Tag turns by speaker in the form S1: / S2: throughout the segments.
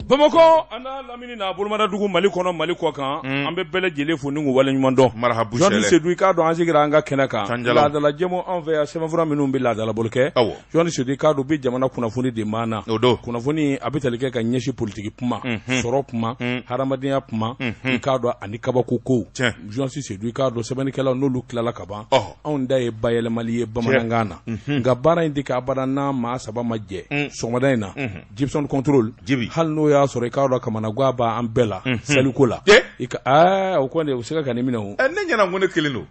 S1: Bamakɔ a n'a lamini n'a bolomadadugu Mali kɔnɔ Mali kɔ kan an bɛ bɛɛ lajɛlen fo ni k'u waleɲuman dɔn
S2: marahabu
S1: Jɔnni Sedu i k'a dɔn an sigira an ka kɛnɛ kan laadala jɛmu anw fɛ yan sɛbɛnfura minnu bɛ laadalabolo kɛ Jɔnni Sedu i k'a dɔn bi jamana kunnafoni de maana
S2: o don
S1: kunnafoni a bɛ tali kɛ ka ɲɛsin politiki kuma sɔrɔ kuma hadamadenya kuma i k'a dɔn ani kabako kow Jɔnni Sedu i k'a dɔn sɛbɛnnikɛlaw n'olu tilala ka ban anw da ye bayɛlɛmali ye bamanankan na nka baara in tɛ kɛ abada n'an maa saba ma jɛ sɔgɔmada in na Gibson contrôle hali n'o y'a sɔrɔ i k'a dɔn kamanagan b'an bɛɛ la saliko la i ka o kɔni o se ka nin minɛ o
S2: ne ɲɛna ko ne kelen don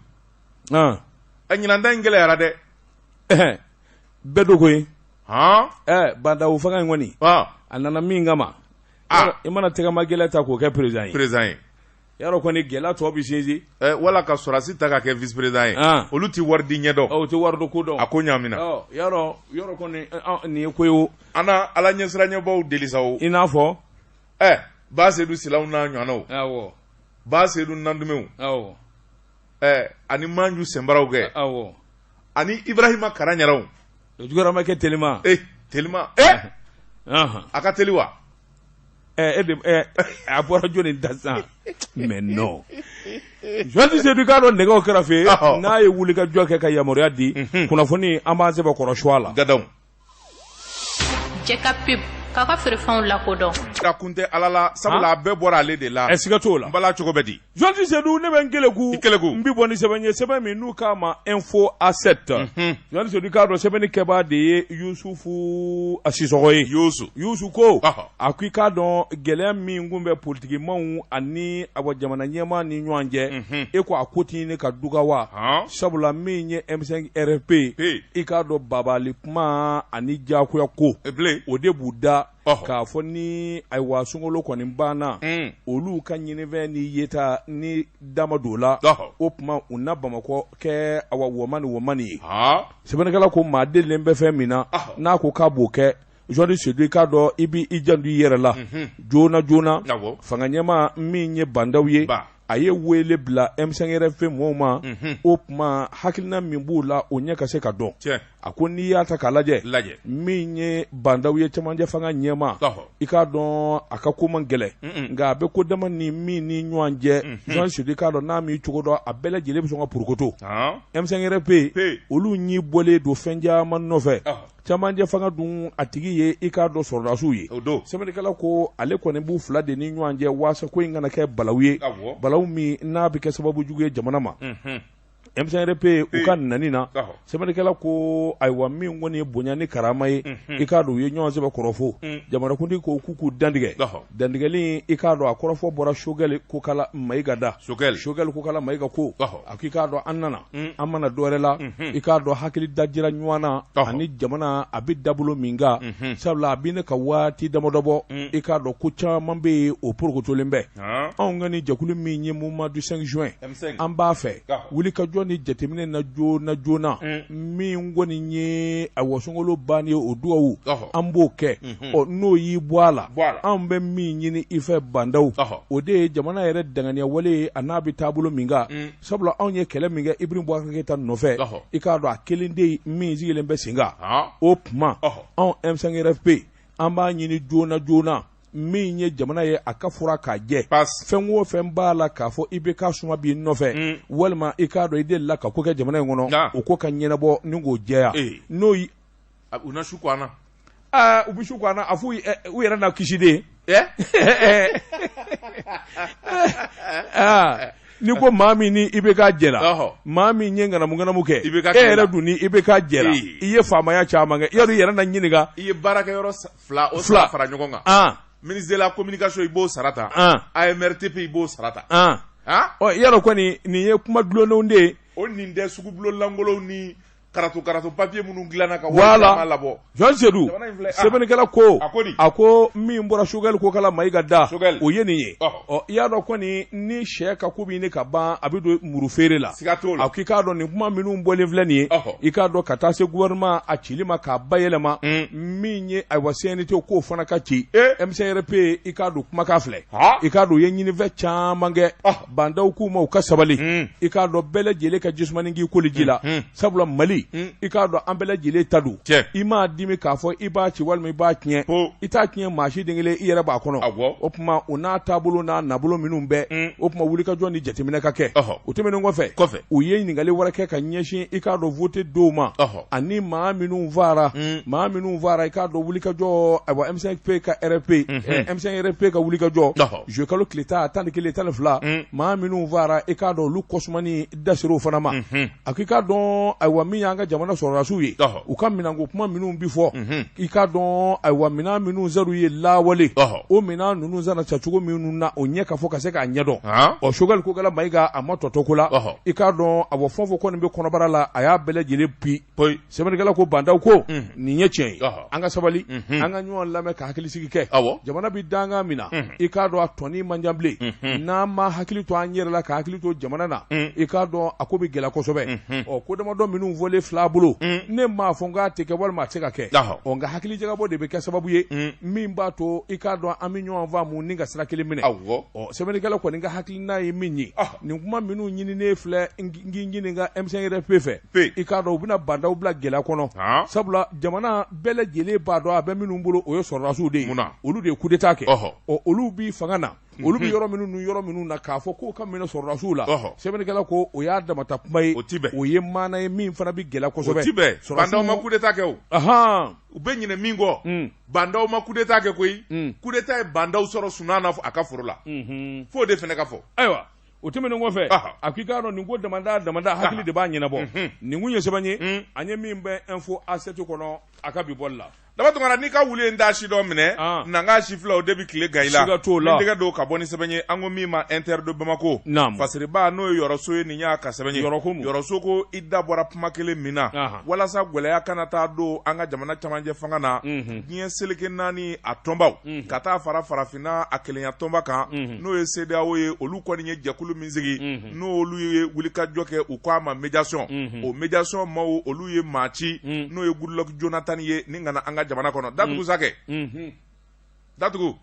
S2: ɲinan ta in gɛlɛyara dɛ
S1: bɛɛ dogo ye Ba Ndaw fanga in kɔni a nana min kama i mana tɛgɛma gɛlɛn ta k'o kɛ président ye
S2: président ye
S1: yarɔ kɔni gɛlɛya tɔ bɛ sinsin
S2: wala ka sɔrɔdasi ta ka kɛ vice président ye olu tɛ wari di ɲɛ dɔn
S1: o tɛ wari dɔn ko dɔn
S2: a ko ɲaamina
S1: yarɔ yɔrɔ kɔni nin ye ko ye o
S2: an na ala ɲɛsiranɲɛbaw deli sa o
S1: i n'a fɔ
S2: Ba Sedu Silaw n'a ɲɔgɔnnaw Ba Sedu Nandumew ani Manju Senbaraw kɛ ani Ibrahima Karaɲaraw
S1: o juguyara ma kɛ telima
S2: telima a ka teli wa
S1: e de a bɔra jɔni da sisan mais non Journaliste Sedu i k'a dɔn nɛgɛw kɛrɛfɛ n'a ye wulikajɔ kɛ ka yamaruya di kunnafoni an b'an sɛbɛkɔrɔ suwa la
S2: gadaw
S3: Jɛ ka pub k'a ka feerefɛnw lakodɔn.
S2: A kun tɛ Ala la sabula a bɛɛ bɔra ale de la.
S1: Ɛ siga t'o la.
S2: N bala cogo bɛ di?
S1: Journaliste Sedu ne bɛ n keleku.
S2: I keleku.
S1: N bɛ bɔ ni sɛbɛn ye sɛbɛn min n'u k'a ma Info A7.
S2: Unhun.
S1: Journaliste Sedu i k'a dɔn sɛbɛnni kɛbaa de ye Yusufu Sisɔkɔ ye.
S2: Yusu.
S1: Yusu ko.
S2: Ɔhɔ.
S1: A ko i k'a dɔn gɛlɛya min tun bɛ politikimaw ani awa jamana ɲɛmaa ni ɲɔgɔn cɛ.
S2: Unhun.
S1: E ko a ko tɛ ɲini ka duga wa?
S2: Han.
S1: Sabula min ye M5 RFP.
S2: He.
S1: I k'a dɔn babali kuma ani diyagoya ko.
S2: E bilen.
S1: O de b'u da.
S2: Ɔhɔ.
S1: K'a fɔ ni ayiwa sunkalo kɔni banna.
S2: Un.
S1: Olu ka ɲinifɛn ni yeta ni da ma don o la.
S2: Ɔhɔ.
S1: O tuma u na Bamakɔ kɛ awa wamani wamani ye.
S2: Han.
S1: Sɛbɛnnikɛla ko maa delilen bɛ fɛn min na.
S2: Ɔhɔ.
S1: N'a ko k'a b'o kɛ. Journaliste Sedu i k'a dɔn i b'i janto i yɛrɛ la.
S2: Unhun.
S1: Joona joona.
S2: Awɔ.
S1: Fanga ɲɛmaa min ye Ba Ndaw ye.
S2: Ba.
S1: A ye wele bila M5 RFP mɔgɔw ma.
S2: Unhun.
S1: O tuma hakilina min b'u la o ɲɛ ka se ka dɔn.
S2: Tiɲɛ.
S1: A ko n'i y'a ta k'a lajɛ.
S2: Lajɛ.
S1: Min ye Ba Ndaw ye cɛmancɛ fanga ɲɛmaa.
S2: Ɔhɔ.
S1: I k'a dɔn a ka ko man gɛlɛn.
S2: Un-un.
S1: Nka a bɛ ko dama ni min ni ɲɔgɔn cɛ.
S2: Unhun.
S1: Journaliste Sedu i k'a dɔn n'a m'i cogo dɔn a bɛɛ lajɛlen bɛ sɔn ka porokoto.
S2: Han.
S1: M5 RFP.
S2: Pe.
S1: Olu ɲi bɔlen don fɛn caman nɔfɛ.
S2: Ɔhɔ.
S1: Cɛmancɛ fanga dun a tigi ye i k'a dɔn sɔrɔdasiw ye.
S2: O don.
S1: Sɛbɛnnikɛla ko ale kɔni b'u fila de ni ɲɔgɔn cɛ waasa ko in kana kɛ balawu ye.
S2: Awɔ.
S1: Balawu min n'a bɛ kɛ sababu jugu ye jamana ma.
S2: Unhun.
S1: M5 RFP u ka nani na.
S2: Ɔhɔ.
S1: Sɛbɛnnikɛla ko ayiwa min kɔni ye bonya ni karama ye.
S2: Unhun.
S1: I k'a dɔn u ye ɲɔgɔn sɛbɛkɔrɔ fo.
S2: Un.
S1: Jamanakuntigi ko k'u k'u dantigɛ.
S2: Ɔhɔ.
S1: Dantigɛli i k'a dɔn a kɔrɔfɔ bɔra Sogɛli Kokala Mayiga da.
S2: Sogɛli.
S1: Sogɛli Kokala Mayiga ko.
S2: Ɔhɔ.
S1: A ko i k'a dɔn an nana.
S2: Un.
S1: An ma na dɔwɛrɛ la.
S2: Unhun.
S1: I k'a dɔn hakili dajira ɲɔgɔn na.
S2: Ɔhɔ.
S1: Ani jamana a bɛ dabolo min kan.
S2: Unhun.
S1: Sabula a bɛ ne ka waati damadɔ bɔ.
S2: Un.
S1: I k'a dɔn ko caman bɛ yen o porokotolen bɛ.
S2: Han.
S1: Anw ka nin jɛkulu min ye Mouvement du 5 juin.
S2: M5.
S1: An b'a fɛ.
S2: Ɔhɔ.
S1: Wulikajɔ ni jateminɛ na joona joona.
S2: Un.
S1: Min kɔni ye ayiwa sunkalo bannen ye o dugawu.
S2: Ɔhɔ.
S1: An b'o kɛ.
S2: Unhun.
S1: Ɔ n'o y'i bɔ a la.
S2: Bɔ a la.
S1: Anw bɛ min ɲini i fɛ Ba Ndaw.
S2: Ɔhɔ.
S1: O de ye jamana yɛrɛ danganiya wale ye a n'a bɛ taabolo min kan.
S2: Un.
S1: Sabula anw ye kɛlɛ min kɛ Ibrahim Boubacar Keita nɔfɛ.
S2: Ɔhɔ.
S1: I k'a dɔn a kelen de ye min sigilen bɛ sen kan.
S2: Han.
S1: O tuma.
S2: Ɔhɔ.
S1: Anw M5 RFP an b'a ɲini joona joona min ye jamana ye a ka fura k'a jɛ.
S2: Passe.
S1: Fɛn o fɛn b'a la k'a fɔ IBK suma b'i nɔfɛ.
S2: Un.
S1: Walima i k'a dɔn i delila ka ko kɛ jamana in kɔnɔ.
S2: Nka.
S1: O ko ka ɲɛnabɔ ni k'o jɛya.
S2: Ee.
S1: N'o y
S2: U na su ko an na.
S1: Aa u bɛ su ko an na a f'u u yɛrɛ na kisi de.
S2: Ɛ.
S1: Aa n'i ko maa min ni IBK jɛra.
S2: Ɔhɔ.
S1: Maa min ye ŋanamu ŋanamu kɛ.
S2: IBK
S1: E
S2: kɛlɛ la.
S1: yɛrɛ dun ni IBK jɛra.
S2: Ee.
S1: I ye faamaya caman kɛ yarɔ i yɛrɛ na ɲininka.
S2: I ye baarakɛyɔrɔ fila o
S1: Fila.
S2: sara fara ɲɔgɔn kan.
S1: An.
S2: Ministre de la communication i b'o sara ta.
S1: An.
S2: AMRTP i b'o sara ta.
S1: An.
S2: Han.
S1: Ɔ yarɔ kɔni nin ye kuma dulonnenw de ye.
S2: O nin tɛ sugubulon lankolonw ni karatu karatu papier minnu dilanna ka wari
S1: Voilà.
S2: caman labɔ.
S1: Jean Sedu
S2: Jamana in filɛ, ah.
S1: sɛbɛnnikɛla ko
S2: A ko di?
S1: a ko min bɔra Sogɛli Kokala Mayiga da
S2: Sogɛli.
S1: o ye nin ye
S2: Ɔhɔ.
S1: ɔ i y'a dɔn kɔni ni sɛ ka ko bɛ ɲini ka ban a bɛ don muru feere la
S2: Siga t'o la.
S1: a ko i k'a dɔn nin kuma minnu bɔlen filɛ nin ye
S2: Ɔhɔ.
S1: i k'a dɔn ka taa se gouvernement a cili ma k'a bayɛlɛma
S2: Mm.
S1: min ye ayiwa CNT k'o fana ka ci
S2: Eh.
S1: M5RFP i k'a dɔn kumakan filɛ
S2: Ha.
S1: i k'a dɔn u ye ɲinifɛn caman kɛ
S2: Ɔhɔ.
S1: Ba Ndaw k'u ma u ka sabali
S2: Mm.
S1: i k'a dɔn bɛɛ lajɛlen ka jisumani k'i koli ji la
S2: Mhm.
S1: sabula Mali bi i k'a dɔn an bɛɛ lajɛlen ta don i m'a dimi k'a fɔ i b'a ci walima i b'a tiɲɛ i t'a tiɲɛ maa si den kelen i yɛrɛ b'a kɔnɔ o tuma o n'a taabolo n'a nabolo minnu bɛɛ o tuma wulikajɔ ni jateminɛ ka kɛ o tɛmɛnen kɔfɛ u ye ɲininkali wɛrɛ kɛ ka ɲɛsin i k'a dɔn vote don ma ani maa minnu faara maa minnu faara i k'a dɔn wulikajɔ ayiwa M5P ka RP M5 RFP ka wulikajɔ juillet kalo tile 11 12 maa minnu faara i k'a dɔn olu kɔsumani da sera o fana ma a ko i k'a dɔn ayiwa min y'an ka jamana sɔrɔdasiw ye u ka minɛnko kuma minnu bi fɔ i k'a dɔn ayiwa minɛn minnu sanna ye lawale o minɛn ninnu sanna sancogo minnu na o ɲɛ ka fɔ ka se k'a ɲɛdɔn ɔ Choguel Kokalla Maïga a ma tɔ to ko la i k'a dɔn a fɛn o fɛn kɔni bɛ kɔnɔbara la a y'a bɛɛ lajɛlen bi sɛbɛnnikɛla ko Bah N'Daw ko nin ye tiɲɛ ye an ka sabali an ka ɲɔgɔn lamɛn ka hakilisigi kɛ jamana bɛ dankan min na i k'a dɔn a tɔnin man jan bilen n'an ma hakili to an yɛrɛ la ka hakili to jamana na i k'a dɔn a ko bɛ gɛlɛya kosɛbɛ ɔ ko damadɔ minnu fɔlen fila bolo ne m'a fɔ n k'a tɛ kɛ walima a tɛ se ka kɛ ɔ nka hakilijagabɔ de bɛ kɛ sababu ye min b'a to i k'a dɔn an bɛ ɲɔgɔn faamu ni ka sira kelen minɛ ɔ sɛbɛnnikɛla kɔni ka hakilina ye min ye nin kuma minnu ɲininen filɛ n k'i ɲininka M5 RFP fɛ i k'a dɔn u bɛna Bah N'Daw bila gɛlɛya kɔnɔ sabula jamana bɛɛ lajɛlen b'a dɔn a bɛ minnu bolo o ye sɔrɔdasiw de ye olu de ye coup d'état kɛ ɔ olu bi fanga na olu bɛ yɔrɔ minnu ni yɔrɔ minnu na k'a fɔ k'o ka minɛ sɔrɔdasiw la sɛbɛnnikɛla ko o y'a damata kuma ye o ye maana ye min fana bɛ gɛlɛya kosɛbɛ o
S2: ti bɛn Bah N'Daw ma coup d'état kɛ o u bɛ ɲinɛ min kɔ Bah N'Daw ma coup d'état kɛ koyi coup d'état ye Bah N'Daw sɔrɔ sunaa na a ka foro la f'o de fana ka fɔ
S1: ayiwa o tɛmɛnen kɔfɛ a ko i k'a dɔn nin ko damada damada hakili de b'a ɲɛnabɔ nin kun ye sɛbɛn ye an ye min bɛ Info A7 kɔnɔ a ka bi bɔli la
S2: Daba Tunkara n'i ka wuli ye n da si dɔ minɛ na n ka si fila o de bɛ tile gan i la
S1: siga t'o la
S2: n tɛgɛ don ka bɔ ni sɛbɛn ye an ko min ma Inter de Bamako Fasiriba n'o ye Yɔrɔ So ye nin y'a ka sɛbɛn ye Yɔrɔ So ko i da bɔra kuma kelen min na walasa gɛlɛya kana taa don an ka jamana camancɛ fanga na diɲɛ seleke naani a tɔnbaw ka taa fara farafinna a kelenya tɔnba kan n'o ye CEDEAO ye olu kɔni ye jɛkulu min sigi n'olu ye wulikajɔ kɛ u ko a ma médiation o médiation maaw olu ye maa ci n'o ye Goodluck Jonathan ye ni ka na an ka jamana kɔnɔ datugu sakɛ datugu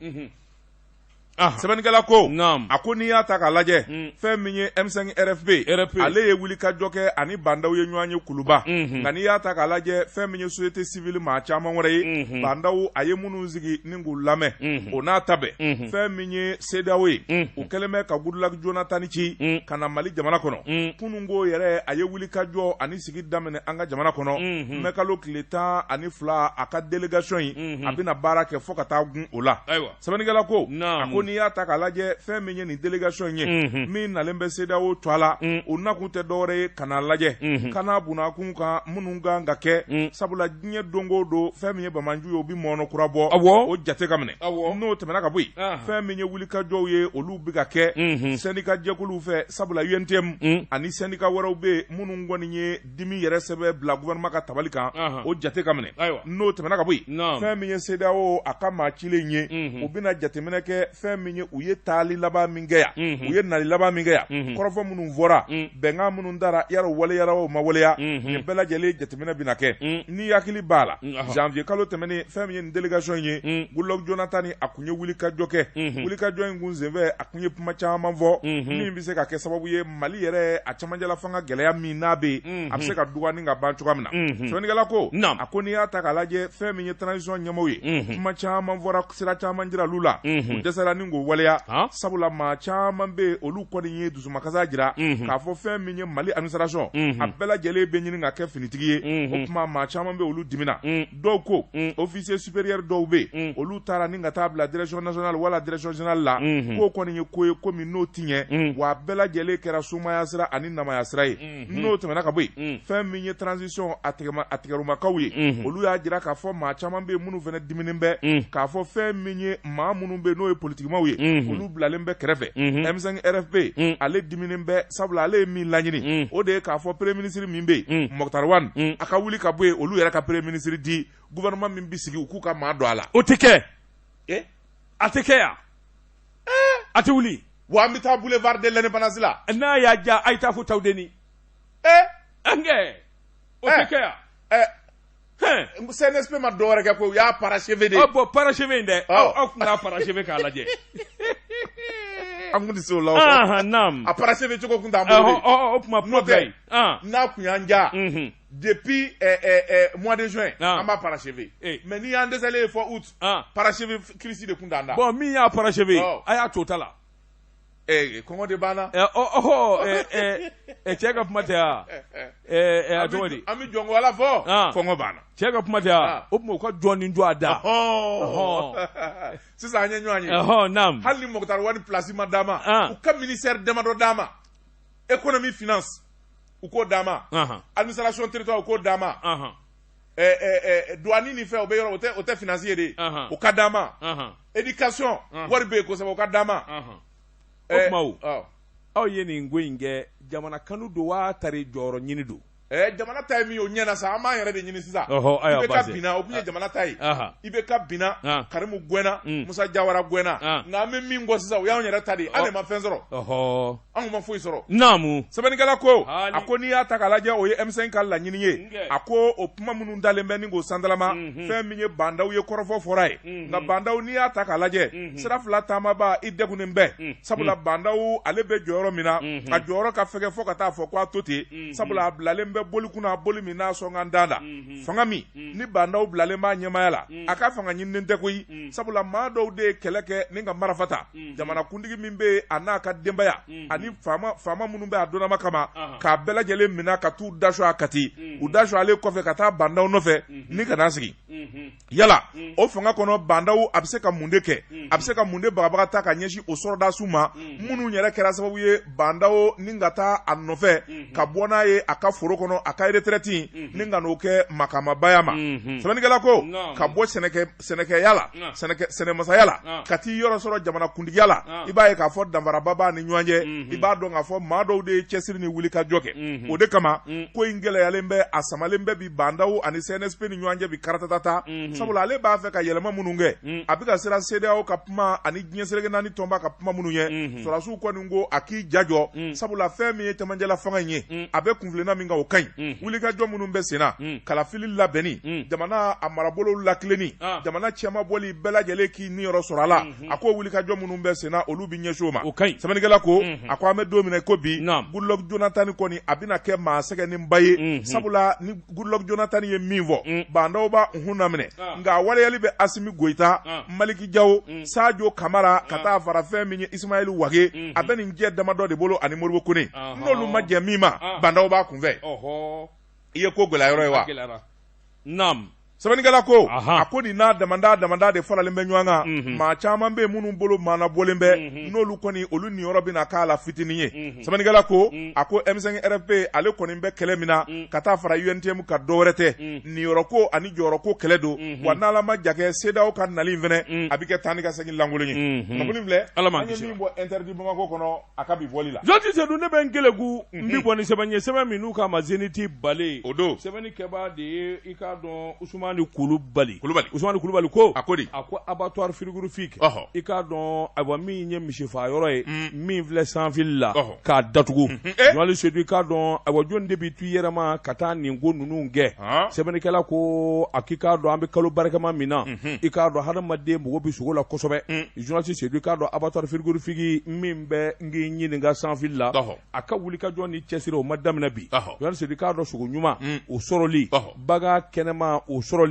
S2: sɛbɛnnikɛla ko a ko n'i y'a ta k'a lajɛ fɛn min ye M5 RFP ale ye wulikajɔ kɛ ani Bah N'Daw ye ɲɔgɔn ye Kuluba nka n'i y'a ta k'a lajɛ fɛn min ye société civile maa caman wɛrɛ ye Bah N'Daw a ye minnu sigi ni k'u lamɛn o n'a ta bɛɛ fɛn min ye CEDEAO ye u kɛlen bɛ ka Goodluck Jonathan ci ka na Mali jamana kɔnɔ kununko yɛrɛ a ye wulikajɔ ani sigi daminɛ an ka jamana kɔnɔ mɛ kalo tile 12 a ka délégation in a bɛna baara kɛ fo ka taa gun o la sɛbɛnnikɛla ko a ko n'i y'a ta k'a lajɛ fɛn min ye nin délégation in ye min nalen bɛ CEDEAO tɔgɔ la o nakun tɛ dɔwɛrɛ ye ka n'a lajɛ ka n'a bunakun kan minnu kan ka kɛ sabula diɲɛ don o don fɛn min ye banbaanci ye o bɛ mɔnɔ kura bɔ o jate ka minɛ n'o tɛmɛna ka bɔ yen fɛn min ye wulikajɔw ye olu bɛ ka kɛ syndicat jɛkuluw fɛ sabula UNTM ani syndicat wɛrɛw bɛ yen minnu kɔni ye dimi yɛrɛ sɛbɛ bila gouvernement ka tabali kan o jate ka minɛ n'o tɛmɛna ka bɔ yen fɛn min ye CEDEAO a ka maa cilen ye u bɛna jateminɛ kɛ fɛn min ye u ye taali laban min kɛ yan u ye nali laban min kɛ yan kɔrɔfɔ minnu fɔra bɛnkan minnu dara yala o waleyara o ma waleya nin bɛɛ lajɛlen jateminɛ bɛna kɛ n'i hakili b'a la janvier kalo tɛmɛnen fɛn min ye nin délégation ye Goodluck Jonathan a kun ye wulikajɔ kɛ wulikajɔ in kun senfɛ a kun ye kuma caman fɔ min bɛ se ka kɛ sababu ye Mali yɛrɛ a camancɛla fanga gɛlɛya min n'a bɛ yen a bɛ se ka dɔgɔya ni ka ban cogoya min na sɛbɛnnikɛla ko a ko n'i y'a ta k'a lajɛ fɛn min ye transition ɲɛmaaw ye kuma caman fɔra sira caman jira olu la u dɛsɛra ni k'o waleya sabula maa caman bɛ yen olu kɔni ye dusumakasa jira k'a fɔ fɛn min ye Mali administration a bɛɛ lajɛlen bɛ ɲini ka kɛ finitigi ye o tuma maa caman bɛ olu dimina dɔw ko officier supérieur dɔw bɛ yen olu taara ni ka taa bila direction nationale wala direction générale la k'o kɔni ye ko ye ko min n'o ti ɲɛ wa a bɛɛ lajɛlen kɛra sumaya sira ani namaya sira ye n'o tɛmɛna ka bɔ yen fɛn min ye transition a tigɛrumakaw ye olu y'a jira k'a fɔ maa caman bɛ yen minnu fana diminen bɛ k'a fɔ fɛn min ye maa minnu bɛ yen n'o ye politikimaw ye olu bilalen bɛ kɛrɛfɛ M5 RFP ale diminen bɛ sabula ale ye min laɲini o de ye k'a fɔ premier ministre min bɛ yen Moctar Ouane a ka wuli ka bɔ yen olu yɛrɛ ka premier ministre di gouvernement min bɛ sigi u k'u ka maa don a la
S1: o tɛ kɛ a tɛ kɛ yan a tɛ wuli
S2: wa an bɛ taa boulevard de l'indépendance la
S1: n'a y'a diya a ye taa fo Tawudeni an kɛ o tɛ kɛ yan
S2: CNSP ma dɔwɛrɛ kɛ koyi u y'a parachever de.
S1: Bon parachever in dɛ aw tun k'a parachever k'a lajɛ.
S2: An kun tɛ se o la o.
S1: Naam.
S2: A parachever cogo kun t'an bolo de.
S1: O tuma kuma bila yen.
S2: N'a kun y'an diya. Depuis mois de juin an b'a parachever, mais n'i y'an dɛsɛlen ye fɔ août, parachever crise de kun t'an da.
S1: Bon, min y'a parachever, a y'a to ta la.
S2: Kɔngɔ de banna.
S1: Cɛ ka kuma tɛ wa? A tɔgɔ di?
S2: An bɛ jɔnko Ala fɔ, kɔngɔ banna.
S1: Cɛ ka kuma tɛ wa? O tuma u ka jɔnni jɔ a da.
S2: Sisan an ye ɲɔgɔn ye.
S1: Naam.
S2: Hali ni Moctar Ouane place ma d'a ma, u ka ministère damadɔ d'a ma. Économie, finance, u k'o d'a ma. Administration territoire, u k'o d'a ma. Douane ni fɛn, o bɛ yɔrɔ, o tɛ finance ye de, o ka d'a ma. Éducation, wari bɛ yen kosɛbɛ, o ka d'a ma.
S1: O tuma o, aw ye nin ko in kɛ jamana kanu don wa tari jɔyɔrɔ ɲini don?
S2: Jamana ta ye min ye, o ɲɛna sa, an b'an yɛrɛ de ɲini sisan. IBK binna, o tun ye jamana ta ye. IBK binna, Karimu gɛnna, Musa Jawara gɛnna. Nka an bɛ min kɔ sisan, o y'anw yɛrɛ ta de ye. An de ma fɛn sɔrɔ. Anw ma foyi sɔrɔ.
S1: Naamu.
S2: Sɛbɛnnikɛla ko, a ko n'i y'a ta k'a lajɛ, o ye M5 ka laɲini ye. A ko o kuma minnu dalen bɛ ni k'o santalama, fɛn min ye Bah N'Daw ye, kɔrɔfɔ fɔra ye. Nka Bah N'Daw, n'i y'a ta k'a lajɛ, sira fila taamaba, i degunnen bɛɛ. Sabula Bah N'Daw, ale bɛ jɔyɔrɔ min na, a jɔyɔrɔ ka fɛgɛ fo ka taa fɔ k'a to ten. Sabula a bilalen bɛ boli kunna, boli min n'a sɔn ka dan da. Fanga min ni Bah N'Daw bilalen b'a ɲɛmaaya la, a ka fanga ɲininen tɛ koyi. Sabula maa dɔw de ye kɛlɛ kɛ ni ka marifa ta. Jamanakuntigi min bɛ yen, a n'a ka denbaya ani faama minnu bɛ a donnama kama, k'a bɛɛ lajɛlen minɛ ka t'u dasu a Kati, u dasu ale kɔfɛ ka taa Bah N'Daw nɔfɛ ni ka n'a sigi. Yala o fanga kɔnɔ, Bah N'Daw a bɛ se ka mun de kɛ? A bɛ se ka mun de bagabaga ta ka ɲɛsin o sɔrɔdasiw ma minnu yɛrɛ kɛra sababu ye Bah N'Daw ni ka taa a nɔfɛ ka bɔ n'a ye a ka foro kɔnɔ, a ka retraite, ni ka n'o kɛ makamabaya ma? Sɛbɛnnikɛla ko, ka bɔ sɛnɛkɛya la, sɛnɛmasaya la, ka t'i yɔrɔ sɔrɔ jamana kuntigiya la, i b'a ye k'a fɔ danfaraba b'a ni ɲɔgɔn cɛ. I b'a dɔn k'a fɔ maa dɔw de ye cɛsiri ni wuli ka jɔ kɛ. O de kama ko in gɛlɛyalen bɛ, a samalen bɛ bi Bah N'Daw ani CNSP ni ɲɔgɔn cɛ bi karatatata. Sabula ale b'a fɛ ka yɛlɛma minnu kɛ, a bɛ ka siran CEDEAO ka kuma ani diɲɛ seleke naani tɔnba ka kuma minnu ye. Sɔrɔdasiw kɔni ko a k'i ja jɔ, sabula fɛn min ye cɛmancɛla fanga in ye, a bɛ kunfilenna min kan, o ka ɲi. Wulikajɔ minnu bɛ sen na, kalafili labɛnni, jamana a marabolo lakilenni, jamana cɛmabɔli, bɛɛ lajɛlen k'i niyɔrɔ sɔrɔ a la, a ko wulikajɔ minnu bɛ sen na, olu bɛ ɲɛsin o ma. Sɛbɛnnikɛla ko, a ko an bɛ don min na ko bi, Goodluck Jonathan kɔni, a bɛna kɛ maa sɛgɛnnenba ye. Sabula ni Goodluck Jonathan ye min fɔ, Bah N'Daw b'a hun laminɛ, nka a waleyali bɛ Assimi Goïta, Malick Diaw, Sadio Camara, ka taa fara fɛn min ye Ismaël Wagué, a bɛ nin jɛ damadɔ de bolo, ani Modibo Kone. N'olu ma jɛ min ma, Bah N'Daw b'a kunfɛ. I ye ko gɛlɛya yɔrɔ ye wa?
S1: Naam.
S2: Sɛbɛnnikɛla ko, a ko nin n'a damanda damanda de faralen bɛ ɲɔgɔn kan. Maa caman bɛ yen minnu bolo maana bɔlen bɛ, n'olu kɔni, olu niyɔrɔ bɛna k'a la fitinin ye. Sɛbɛnnikɛla ko, a ko M5 RFP, ale kɔni bɛ kɛlɛ min na ka taa fara UNTM ka, dɔ wɛrɛ tɛ, niyɔrɔ ko ani jɔyɔrɔ ko kɛlɛ don. Wa n'Ala ma ja kɛ, CEDEAO ka nali in fɛnɛ, a bɛ kɛ taa ni ka segin lankolon ye. Kunnafoni filɛ, an ye min bɔ Interdit Bamako kɔnɔ a ka bi bɔli la.
S1: Jɔnti Sedu, ne bɛ n keleku, n bi bɔ ni sɛbɛn ye, sɛbɛn min n'u k'a ma Zénith Bale.
S2: O don.
S1: Sɛbɛnni kɛbaa de ye, i k'a dɔn, Usumani Kulubali.
S2: Kulubali.
S1: Usumani Kulubali ko,
S2: A ko di?
S1: A ko abattoir frigorifique, i k'a dɔn, ayiwa, min ye misifa yɔrɔ ye min filɛ sanfili la, k'a datugu. Jɔnti Sedu, i k'a dɔn, ayiwa, jɔn de bɛ to i yɛrɛ ma ka taa nin ko ninnu kɛ? Sɛbɛnnikɛla ko, a k'i k'a dɔn, an bɛ kalo barikama min na, i k'a dɔn, hadamaden mago bɛ sogo la kosɛbɛ. Journaliste Sedu, i k'a dɔn, abattoir frigorifique min bɛ n k'i ɲininka sanfili la, a ka wulikajɔ ni cɛsiri, o ma daminɛ bi. Journaliste Sedu, i k'a dɔn, sogo ɲuman o sɔrɔli, bagan kɛnɛma o sɔrɔli,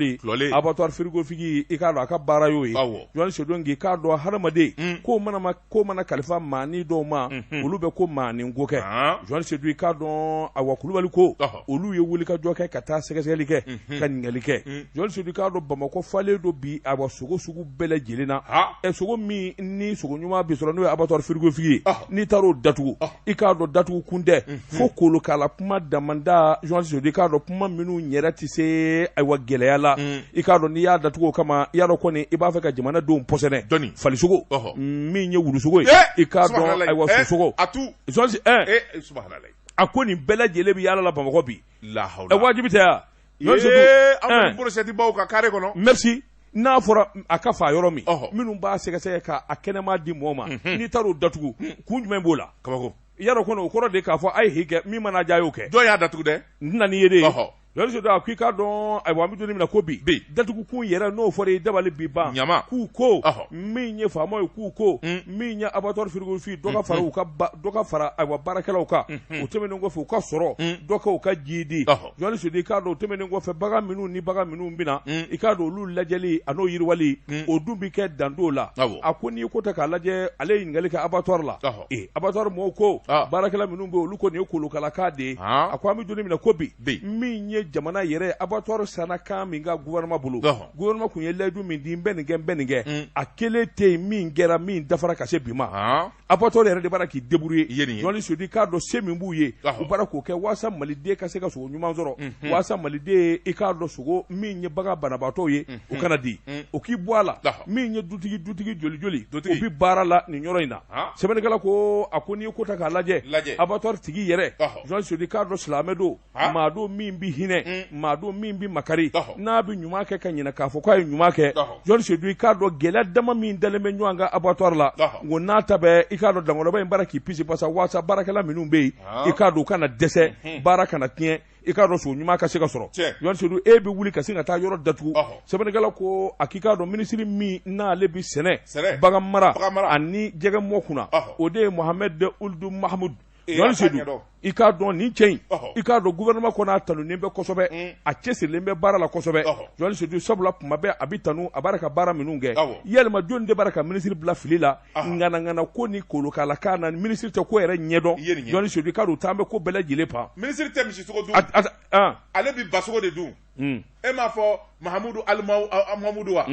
S1: abattoir frigorifique, i k'a dɔn, a ka baara y'o ye. Journaliste Sedu, k'i k'a dɔn, hadamaden ko mana ko mana kalifa maanin dɔw ma, olu bɛ ko maanin ko kɛ. Journaliste Sedu, i k'a dɔn, awa, Kulubali ko olu ye wulikajɔ kɛ ka taa sɛgɛsɛgɛli kɛ, ka ɲininkali kɛ. Journaliste Sedu, i k'a dɔn, Bamakɔ falen don bi, awa, sogo sugu bɛɛ lajɛlen na. Ɛ, sogo min ni sogo ɲuman bɛ sɔrɔ, n'o ye abattoir frigorifique ye, n'i taar'o datugu, i k'a dɔn, datugu kun tɛ fo kolokala kuma damanda. Journaliste Sedu, i k'a dɔn, kuma minnu yɛrɛ tɛ se, ayiwa, gɛlɛya la, i k'a dɔn, n'i y'a datugu o kama, i y'a dɔn kɔni, i b'a fɛ ka jamanadenw pɔsɛnɛ. Falisogo min ye wulusogo ye, i k'a dɔn, ayiwa, sosogo. Journaliste, a ko nin bɛɛ lajɛlen bɛ yaala la Bamakɔ bi. Ɛ, wajibi tɛ yan?
S2: An brochette baw ka carré kɔnɔ.
S1: Merci. N'a fɔra a ka fa yɔrɔ min, minnu b'a sɛgɛsɛgɛ k'a kɛnɛma di mɔgɔ ma, n'i taar'o datugu, kun jumɛn b'o la?
S2: Kabako.
S1: I y'a dɔn kɔni, o kɔrɔ de k'a fɔ a ye hi kɛ, min mana diya a y'o kɛ.
S2: Jɔn y'a datugu dɛ?
S1: N tɛna n'i ye de. Seydou a ko i k'a dɔn ayiwa an bɛ don min na ko bi datugukun yɛrɛ n'o fɔra i dabali bi ban
S2: ɲama
S1: k'u ko min ye faama ye k'u ko min ye abattoir frigorifique dɔ ka fara u ka dɔ ka fara ayiwa baarakɛlaw kan o tɛmɛnen kɔfɛ u ka sɔrɔ dɔ ka u ka jiidi Journaliste Seydou i k'a dɔn o tɛmɛnen kɔfɛ bagan minnu ni bagan minnu bɛ na i k'a dɔn olu lajɛli an'o yiriwali o dun bɛ kɛ dan t'o la a ko n'i ko ta k'a lajɛ ale ye ɲininkali kɛ abattoir la ee abattoir mɔgɔw ko baarakɛla minnu bɛ olu ko nin ye kolokalakan de ye a ko an bɛ don min na ko bi min ye jamana yɛrɛ abattoir sanna kan min ka gouvernement bolo gouvernement tun ye layidu min di n bɛ nin kɛ n bɛ nin kɛ a kelen tɛ yen min kɛra min dafara ka se bi ma abattoir yɛrɛ de b'a la k'i débrouiller Journaliste Seydou i k'a dɔn se min b'u ye u b'a la k'o kɛ walasa maliden ka se ka sogo ɲuman sɔrɔ walasa maliden i k'a dɔn sogo min ye bagan banabaatɔ ye o kana di o k'i bɔ a la min ye dutigi dutigi joli joli o bɛ baara la nin yɔrɔ in na sɛbɛnnikɛla ko a ko n'i ye ko ta k'a lajɛ abattoir tigi yɛrɛ Journaliste Seydou i k'a dɔn silamɛ don maa don min bɛ hinɛ maa don min bɛ makari n'a bɛ ɲuman kɛ ka ɲinɛ k'a fɔ k'a ye ɲuman kɛ Journaliste Seydou i k'a dɔn gɛlɛya dama min dalen bɛ ɲɔgɔn kan abattoir la o n'a ta bɛɛ i k'a dɔn dankɔrɔba in b'a la k'i pisi pasa walasa baarakɛla minnu bɛ yen i k'a dɔn u kana dɛsɛ baara kana tiɲɛ i k'a dɔn sogo ɲuman ka se ka sɔrɔ Journaliste Seydou e bɛ wuli ka sin ka taa yɔrɔ datugu sɛbɛnnikɛla ko a k'i k'a dɔn minisiri min n'ale bɛ sɛnɛ bagan mara ani jɛgɛ mɔ kunna o de ye Mohamed Ould Mahamoud Journaliste Seydou i k'a dɔn nin cɛ in i k'a dɔn gouvernement kɔnɔ a tanunen bɛ kosɛbɛ a cɛsirilen bɛ baara la kosɛbɛ Journaliste Seydou sabula kuma bɛɛ a bɛ tanu a b'a ka baara minnu kɛ yalima jɔni de b'a ka minisiri bila fili la ŋanaŋana ko ni kolokalakan na minisiri tɛ ko yɛrɛ ɲɛdɔn Journaliste Seydou i k'a dɔn taa bɛ ko bɛɛ lajɛlen pan
S2: minisiri tɛ misisogo dun ale bɛ basogo de dun e m'a fɔ Mahamudu Alimamudu wa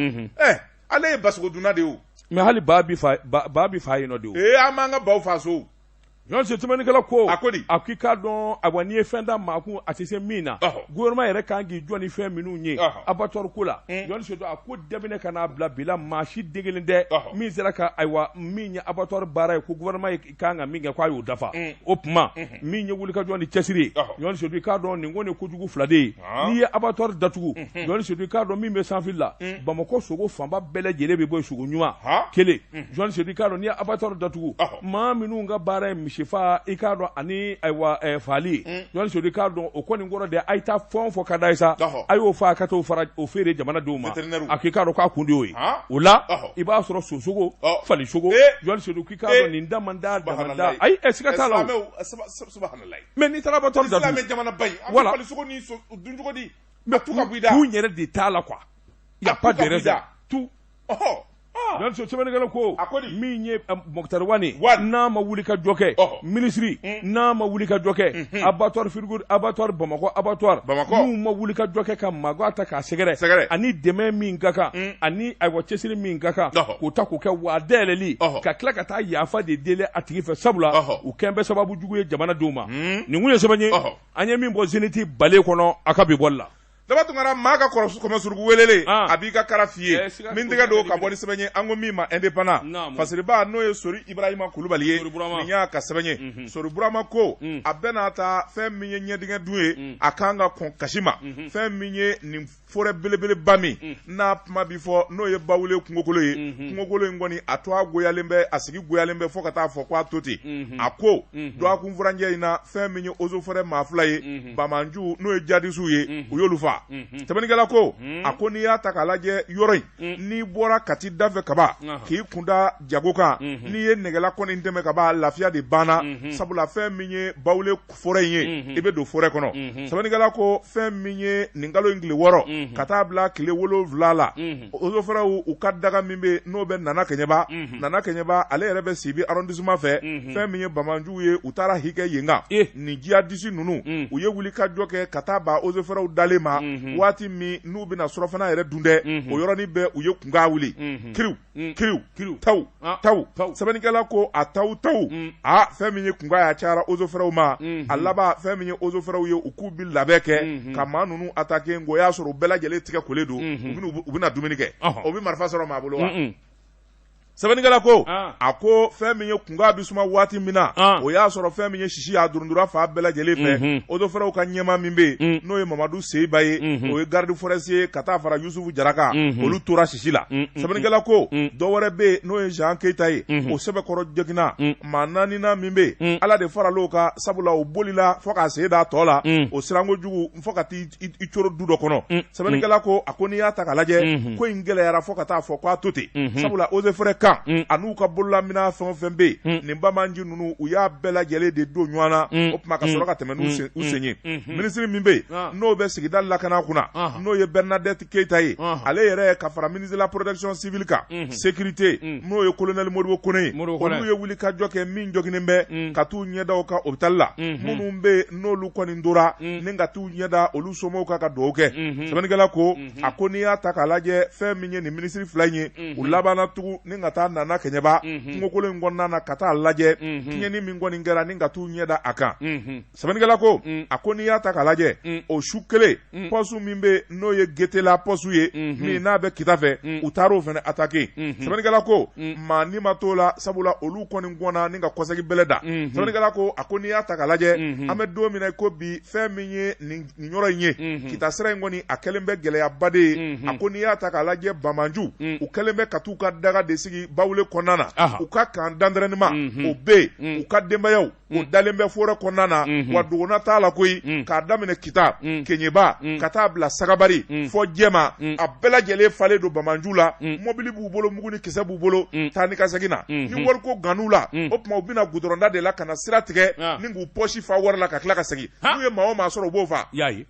S2: ale ye basogo dunna de ye o
S1: mais hali ba bɛ fa yen nɔ de
S2: ee an b'an ka baw fa so
S1: Journaliste sɛbɛnnikɛla ko a ko di a k'i k'a dɔn ayiwa n'i ye fɛn da maa kun a tɛ se min na gouvernement yɛrɛ kan k'i jɔ ni fɛn minnu ye abattoir ko la Journaliste Seydou a ko daminɛ ka n'a bila bi la maa si den kelen tɛ min sera ka ayiwa min ye abattoir baara ye ko gouvernement ye kan ka min kɛ k'a y'o dafa o tuma min ye wulikajɔ ni cɛsiri ye Journaliste Seydou i k'a dɔn nin ko ni kojugu fila de ye n'i ye abattoir datugu Journaliste Seydou i k'a dɔn min bɛ sanfili la Bamakɔ sogo fanba bɛɛ lajɛlen bɛ bɔ yen sogo ɲuman kelen Journaliste Seydou i k'a dɔn n'i ye abattoir datugu maa minnu ka baara ye misifa i k'a dɔn ani ayiwa faali ye Journaliste Seydou i k'a dɔn o kɔni kɔrɔ de a ye taa fɛn o fɛn ka d'a ye sa a y'o faa ka t'o fara o feere jamanadenw ma a k'i k'a dɔn k'a kun de y'o ye o la i b'a sɔrɔ sosogo falisogo Journaliste Seydou k'i k'a dɔn nin damanda damanda ayi siga t'a la mais n'i taara abattoir
S2: datugu voilà falisogo ni dun cogo di
S1: mais kun yɛrɛ de t'a la quoi y a pas de raison tout Journaliste sɛbɛnnikɛla ko
S2: a ko di
S1: min ye Moctar Ouane n'a ma wuli ka jɔ kɛ minisiri n'a ma wuli ka jɔ kɛ abattoir frigo abattoir Bamakɔ abattoir
S2: Bamakɔ
S1: n'u ma wuli ka jɔ kɛ ka maga ta k'a sɛgɛrɛ ani dɛmɛ min ka kan ani ayiwa cɛsiri min ka kan k'o ta k'o kɛ wa dayɛlɛli ka tila ka taa yafa de deli a tigi fɛ sabula u kɛn bɛ sababu jugu ye jamanadenw ma nin kun ye sɛbɛn ye an ye min bɔ Zénith bale kɔnɔ a ka bi bɔli la
S2: Daba Tunkara maa ka kɔmɔ suruku welelen a b'i ka kara f'i ye min tɛgɛ don ka bɔ ni sɛbɛn ye an ko min ma Indépendant fasiriba n'o ye Sori Ibrahima Kulubali ye nin y'a ka sɛbɛn ye Sori Burama ko a bɛɛ n'a ta fɛn min ye ɲɛdingɛ dun ye a kan ka kɔn kasi ma fɛn min ye nin forêt belebeleba min n'a kuma bi fɔ n'o ye Bawule kungokolo ye kungokolo in kɔni a to a goyalen bɛ a sigi goyalen bɛ fo ka taa fɔ ko a to ten a ko dɔgɔkun furancɛ in na fɛn min ye eaux et forêts maa fila ye banbaanci n'o ye jadisiw ye u y'olu faa sɛbɛnnikɛla ko a ko n'i y'a ta k'a lajɛ yɔrɔ in n'i bɔra Kati da fɛ kaban k'i kunda jago kan n'i ye nɛgɛla kɔni tɛmɛ kaban lafiya de banna sabula fɛn min ye Bawule forêt in ye i bɛ don forêt kɔnɔ sɛbɛnnikɛla ko fɛn min ye nin kalo in tile 6 ka taa bila tile 7 la eaux et forêts u ka daga min bɛ n'o bɛ Nana Kɛɲɛba Nana Kɛɲɛba ale yɛrɛ bɛ Sibi arrondissement fɛ fɛn min ye banbaanciw ye u taara hi kɛ yen kan nin jihadisi ninnu u ye wuli ka jɔ kɛ ka taa ban eaux et forêts dalen ma waati min n'u bɛna surɔfana yɛrɛ dun dɛ o yɔrɔnin bɛɛ u ye kunkan wuli kiriw kiriw kiriw taw taw sɛbɛnnikɛla ko a taw taw a fɛn min ye kunkan y'a cayara eaux et forêts ma a laban fɛn min ye eaux et forêts ye u k'u bɛ labɛn kɛ ka maa ninnu attaquer o y'a sɔrɔ u bɛɛ lajɛlen tigɛ kolen don u bɛna dumuni kɛ o bɛ marifa sɔrɔ maa bolo wa Sɛbɛnnikɛla ko a ko fɛn min ye kunkan bɛ suma waati min na, o y'a sɔrɔ fɛn min ye sisi y'a durundura fan bɛɛ lajɛlen fɛ. Eaux et forêts ka ɲɛmaa min bɛ yen, n'o ye Mamadu Seyiba ye, o ye garde forestier ye, ka taa fara Yusufu Jara kan, olu tora sisi la. Sɛbɛnnikɛla ko dɔ wɛrɛ bɛ yen, n'o ye Jean Keyita ye, o sɛbɛkɔrɔ joginna. Maa naaninan min bɛ yen, Ala de faral'o kan, sabula o bolila fo k'a sen da tɔ la, o siranko jugu fo ka taa i coro du dɔ kɔnɔ. Sɛbɛnnikɛla ko a ko n'i y'a ta k'a lajɛ, ko in gɛlɛyara fo ka taa fɔ k'a to ten, sabula eaux et forêts kan an'u ka bololaminɛn fɛn o fɛn bɛ yen, nin banbaanci ninnu u y'a bɛɛ lajɛlen de don ɲɔgɔn na. O tuma ka sɔrɔ ka tɛmɛ n'u sen ye. Minisiri min bɛ yen, n'o bɛ sigida lakana kunna, n'o ye Bernadette Keyita ye, ale yɛrɛ ka fara ministre de la protection civile kan, sécurité, n'o ye colonel Modibo Kone ye, olu ye wulikajɔ kɛ min joginnen bɛ ka t'u ɲɛda u ka hôpital la, minnu bɛ yen n'olu kɔni tora, ni ka t'u ɲɛda olu somɔgɔw kan ka dugawu kɛ. Sɛbɛnnikɛla ko a ko n'i y'a ta k'a lajɛ, fɛn min ye nin minisiri fila in ye, u labanna tugun ni ka taa Nana Kɛɲɛba kungokolon in kɔnɔna na ka taa lajɛ tiɲɛni min kɔni kɛra, ni ka t'u ɲɛda a kan. Sɛbɛnnikɛla ko a ko n'i y'a ta k'a lajɛ, o su kelen, poste min bɛ n'o ye Getela poste ye, min n'a bɛ Kita fɛ, u taara o fana attaquer. Sɛbɛnnikɛla ko maa ni ma t'o la, sabula olu kɔni kɔnna ni ka kɔsegin bɛlɛ da. Sɛbɛnnikɛla ko a ko n'i y'a ta k'a lajɛ, an bɛ don min na ko bi, fɛn min ye nin yɔrɔ in ye, Kita sira in kɔni, a kɛlen bɛ gɛlɛyaba de ye. A ko n'i y'a ta k'a lajɛ, banbaanci u kɛlen bɛ ka t'u ka daga de sigi Bawule kɔnɔna na, u ka camp d'entraînement o bɛ yen, u ka denbayaw o dalen bɛ forêt kɔnɔna na, wa dogona t'a la koyi. K'a daminɛ Kita, Keɲeba, ka taa bila Sagabari fɔ Jɛma, a bɛɛ lajɛlen falen don banbaanciw la. Mɔbili b'u bolo, mugu ni kisɛ b'u bolo, taa ni ka segin na. Ni wariko gan'u la, o tuma u bɛna gudɔrɔnda de la ka na sira tigɛ ni k'u pɔsi fa wari la ka tila ka segin. N'u ye maa o maa sɔrɔ, u b'o faa.
S1: Y'a ye.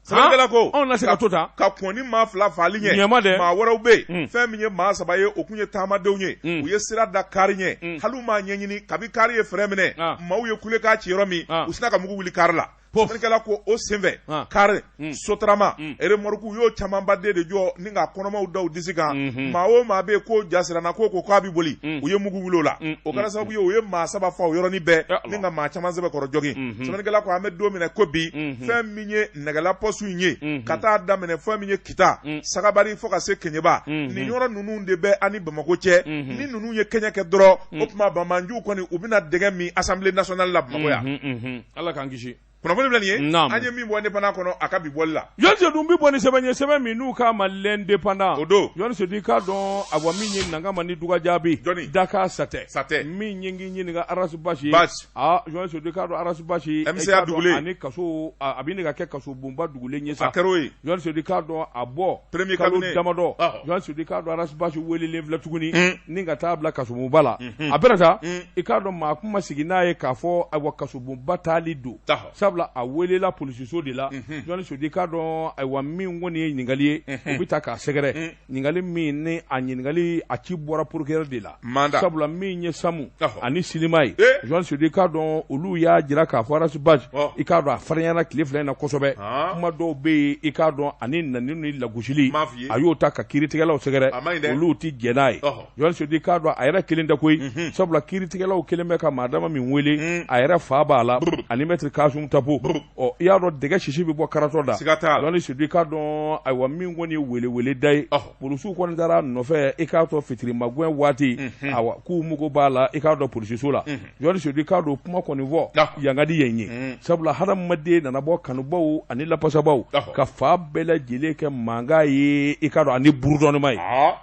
S2: Sɛbɛnnikɛla ko
S1: anw na se ka to tan
S2: ka kɔn ni maa fila faali ɲɛ.
S1: Ɲɛma dɛ.
S2: Maa wɛrɛw bɛ yen, fɛn min ye maa saba ye, o tun ye taamadenw ye. U ye sira da kari ɲɛ, hali u m'a ɲɛɲini. Kabi kari ye frein minɛ, maaw ye kulekan ci yɔrɔ min, u sinna ka mugu wuli kari la. Sɛbɛnnikɛla ko o senfɛ, kari, sotarama, remorque, u y'o camanba de jɔ ni ka kɔnɔmaw da u disi kan. Maa o maa bɛ yen k'o ja siranna, ko k'a bɛ boli, u ye mugu wuli o la. O kɛra sababu ye u ye maa saba faa o yɔrɔnin bɛɛ, ni ka maa caman sɛbɛkɔrɔ jogin. Sɛbɛnnikɛla ko an bɛ don min na ko bi, fɛn min ye Nɛgɛla poste in ye, ka taa daminɛ fɛn min ye Kita, Sagabari fo ka se Keɲeba, nin yɔrɔ ninnu de bɛ an ni Bamakɔ cɛ. Ni ninnu ye kɛɲɛ kɛ dɔrɔn, o tuma banbaanciw kɔni u bɛna dɛgɛ min Assemblée nationale la Bamakɔ
S1: yan. Ala k'an kisi.
S2: Kunnafoni filɛ nin ye, an ye min bɔ Indépendant kɔnɔ a ka bi bɔli la.
S1: Jɔn Sedu n bɛ bɔ ni sɛbɛn ye, sɛbɛn min n'u k'a ma L'Indépendant.
S2: O don.
S1: Jɔn Sedu, i k'a dɔn awa min ye Nangama ni Duga Jaabi.
S2: Jɔnni?
S1: Daka Satɛ.
S2: Satɛ.
S1: Min ye n k'i ɲininka Ras Bath.
S2: Bath.
S1: Aa Jɔn Sedu, i k'a dɔn Ras Bath.
S2: MCA dugulen.
S1: Ani kaso, a bɛ ɲini ka kɛ kasobonba dugulen ye sa.
S2: A kɛra o ye.
S1: Jɔn Sedu, i k'a dɔn a bɔ.
S2: Premier
S1: kalo
S2: cabinet.
S1: damadɔ.
S2: Ɔhɔ.
S1: Jɔn Sedu, i k'a dɔn Ras Bath welelen filɛ tuguni. Ni ka taa bila kasobonba la. A bɛna taa, i k'a dɔn maa kun ma sigi n'a ye k'a fɔ ayiwa kasobonba taali don. Sabula a welela polisiso de la. Jɔn Sedu, i k'a dɔn ayiwa min kɔni ye ɲininkali ye, u bɛ taa k'a sɛgɛrɛ. Ɲininkali min ni a ɲininkali a ci bɔra procureur de la. Sabula min ye Samu ani Silima ye, Jɔn Sedu, i k'a dɔn olu y'a jira k'a fɔ Ras Bath, i k'a dɔn a farinyara tile fila in na kosɛbɛ. Kuma dɔw bɛ yen, i k'a dɔn ani nɛni ni lagosili, a y'o ta ka kiiritigɛlaw sɛgɛrɛ, olu tɛ jɛn n'a ye. Jɔn Sedu, i k'a dɔn a yɛrɛ kelen tɛ koyi, sabula kiiritigɛlaw kelen bɛ ka maa dama min wele, a yɛrɛ fa b'a la ani maître Kasum Tapo. Ɔ i y'a dɔn dɛgɛ sisi bɛ bɔ karatɔ da. Jɔn Sedu, i k'a dɔn ayiwa min kɔni ye weleweleda ye, polisiw kɔni taara a nɔfɛ, i k'a dɔn fitiri magɛn waati, awa k'u mago b'a la, i k'a dɔn polisiso la. Jɔn Sedu, i k'a dɔn kuma kɔni fɔ yan ka di yen ye, sabula hadamaden nana bɔ kanubaw ani lapasabaw ka fan bɛɛ lajɛlen kɛ mankan ye, i k'a dɔn ani burudɔnima ye.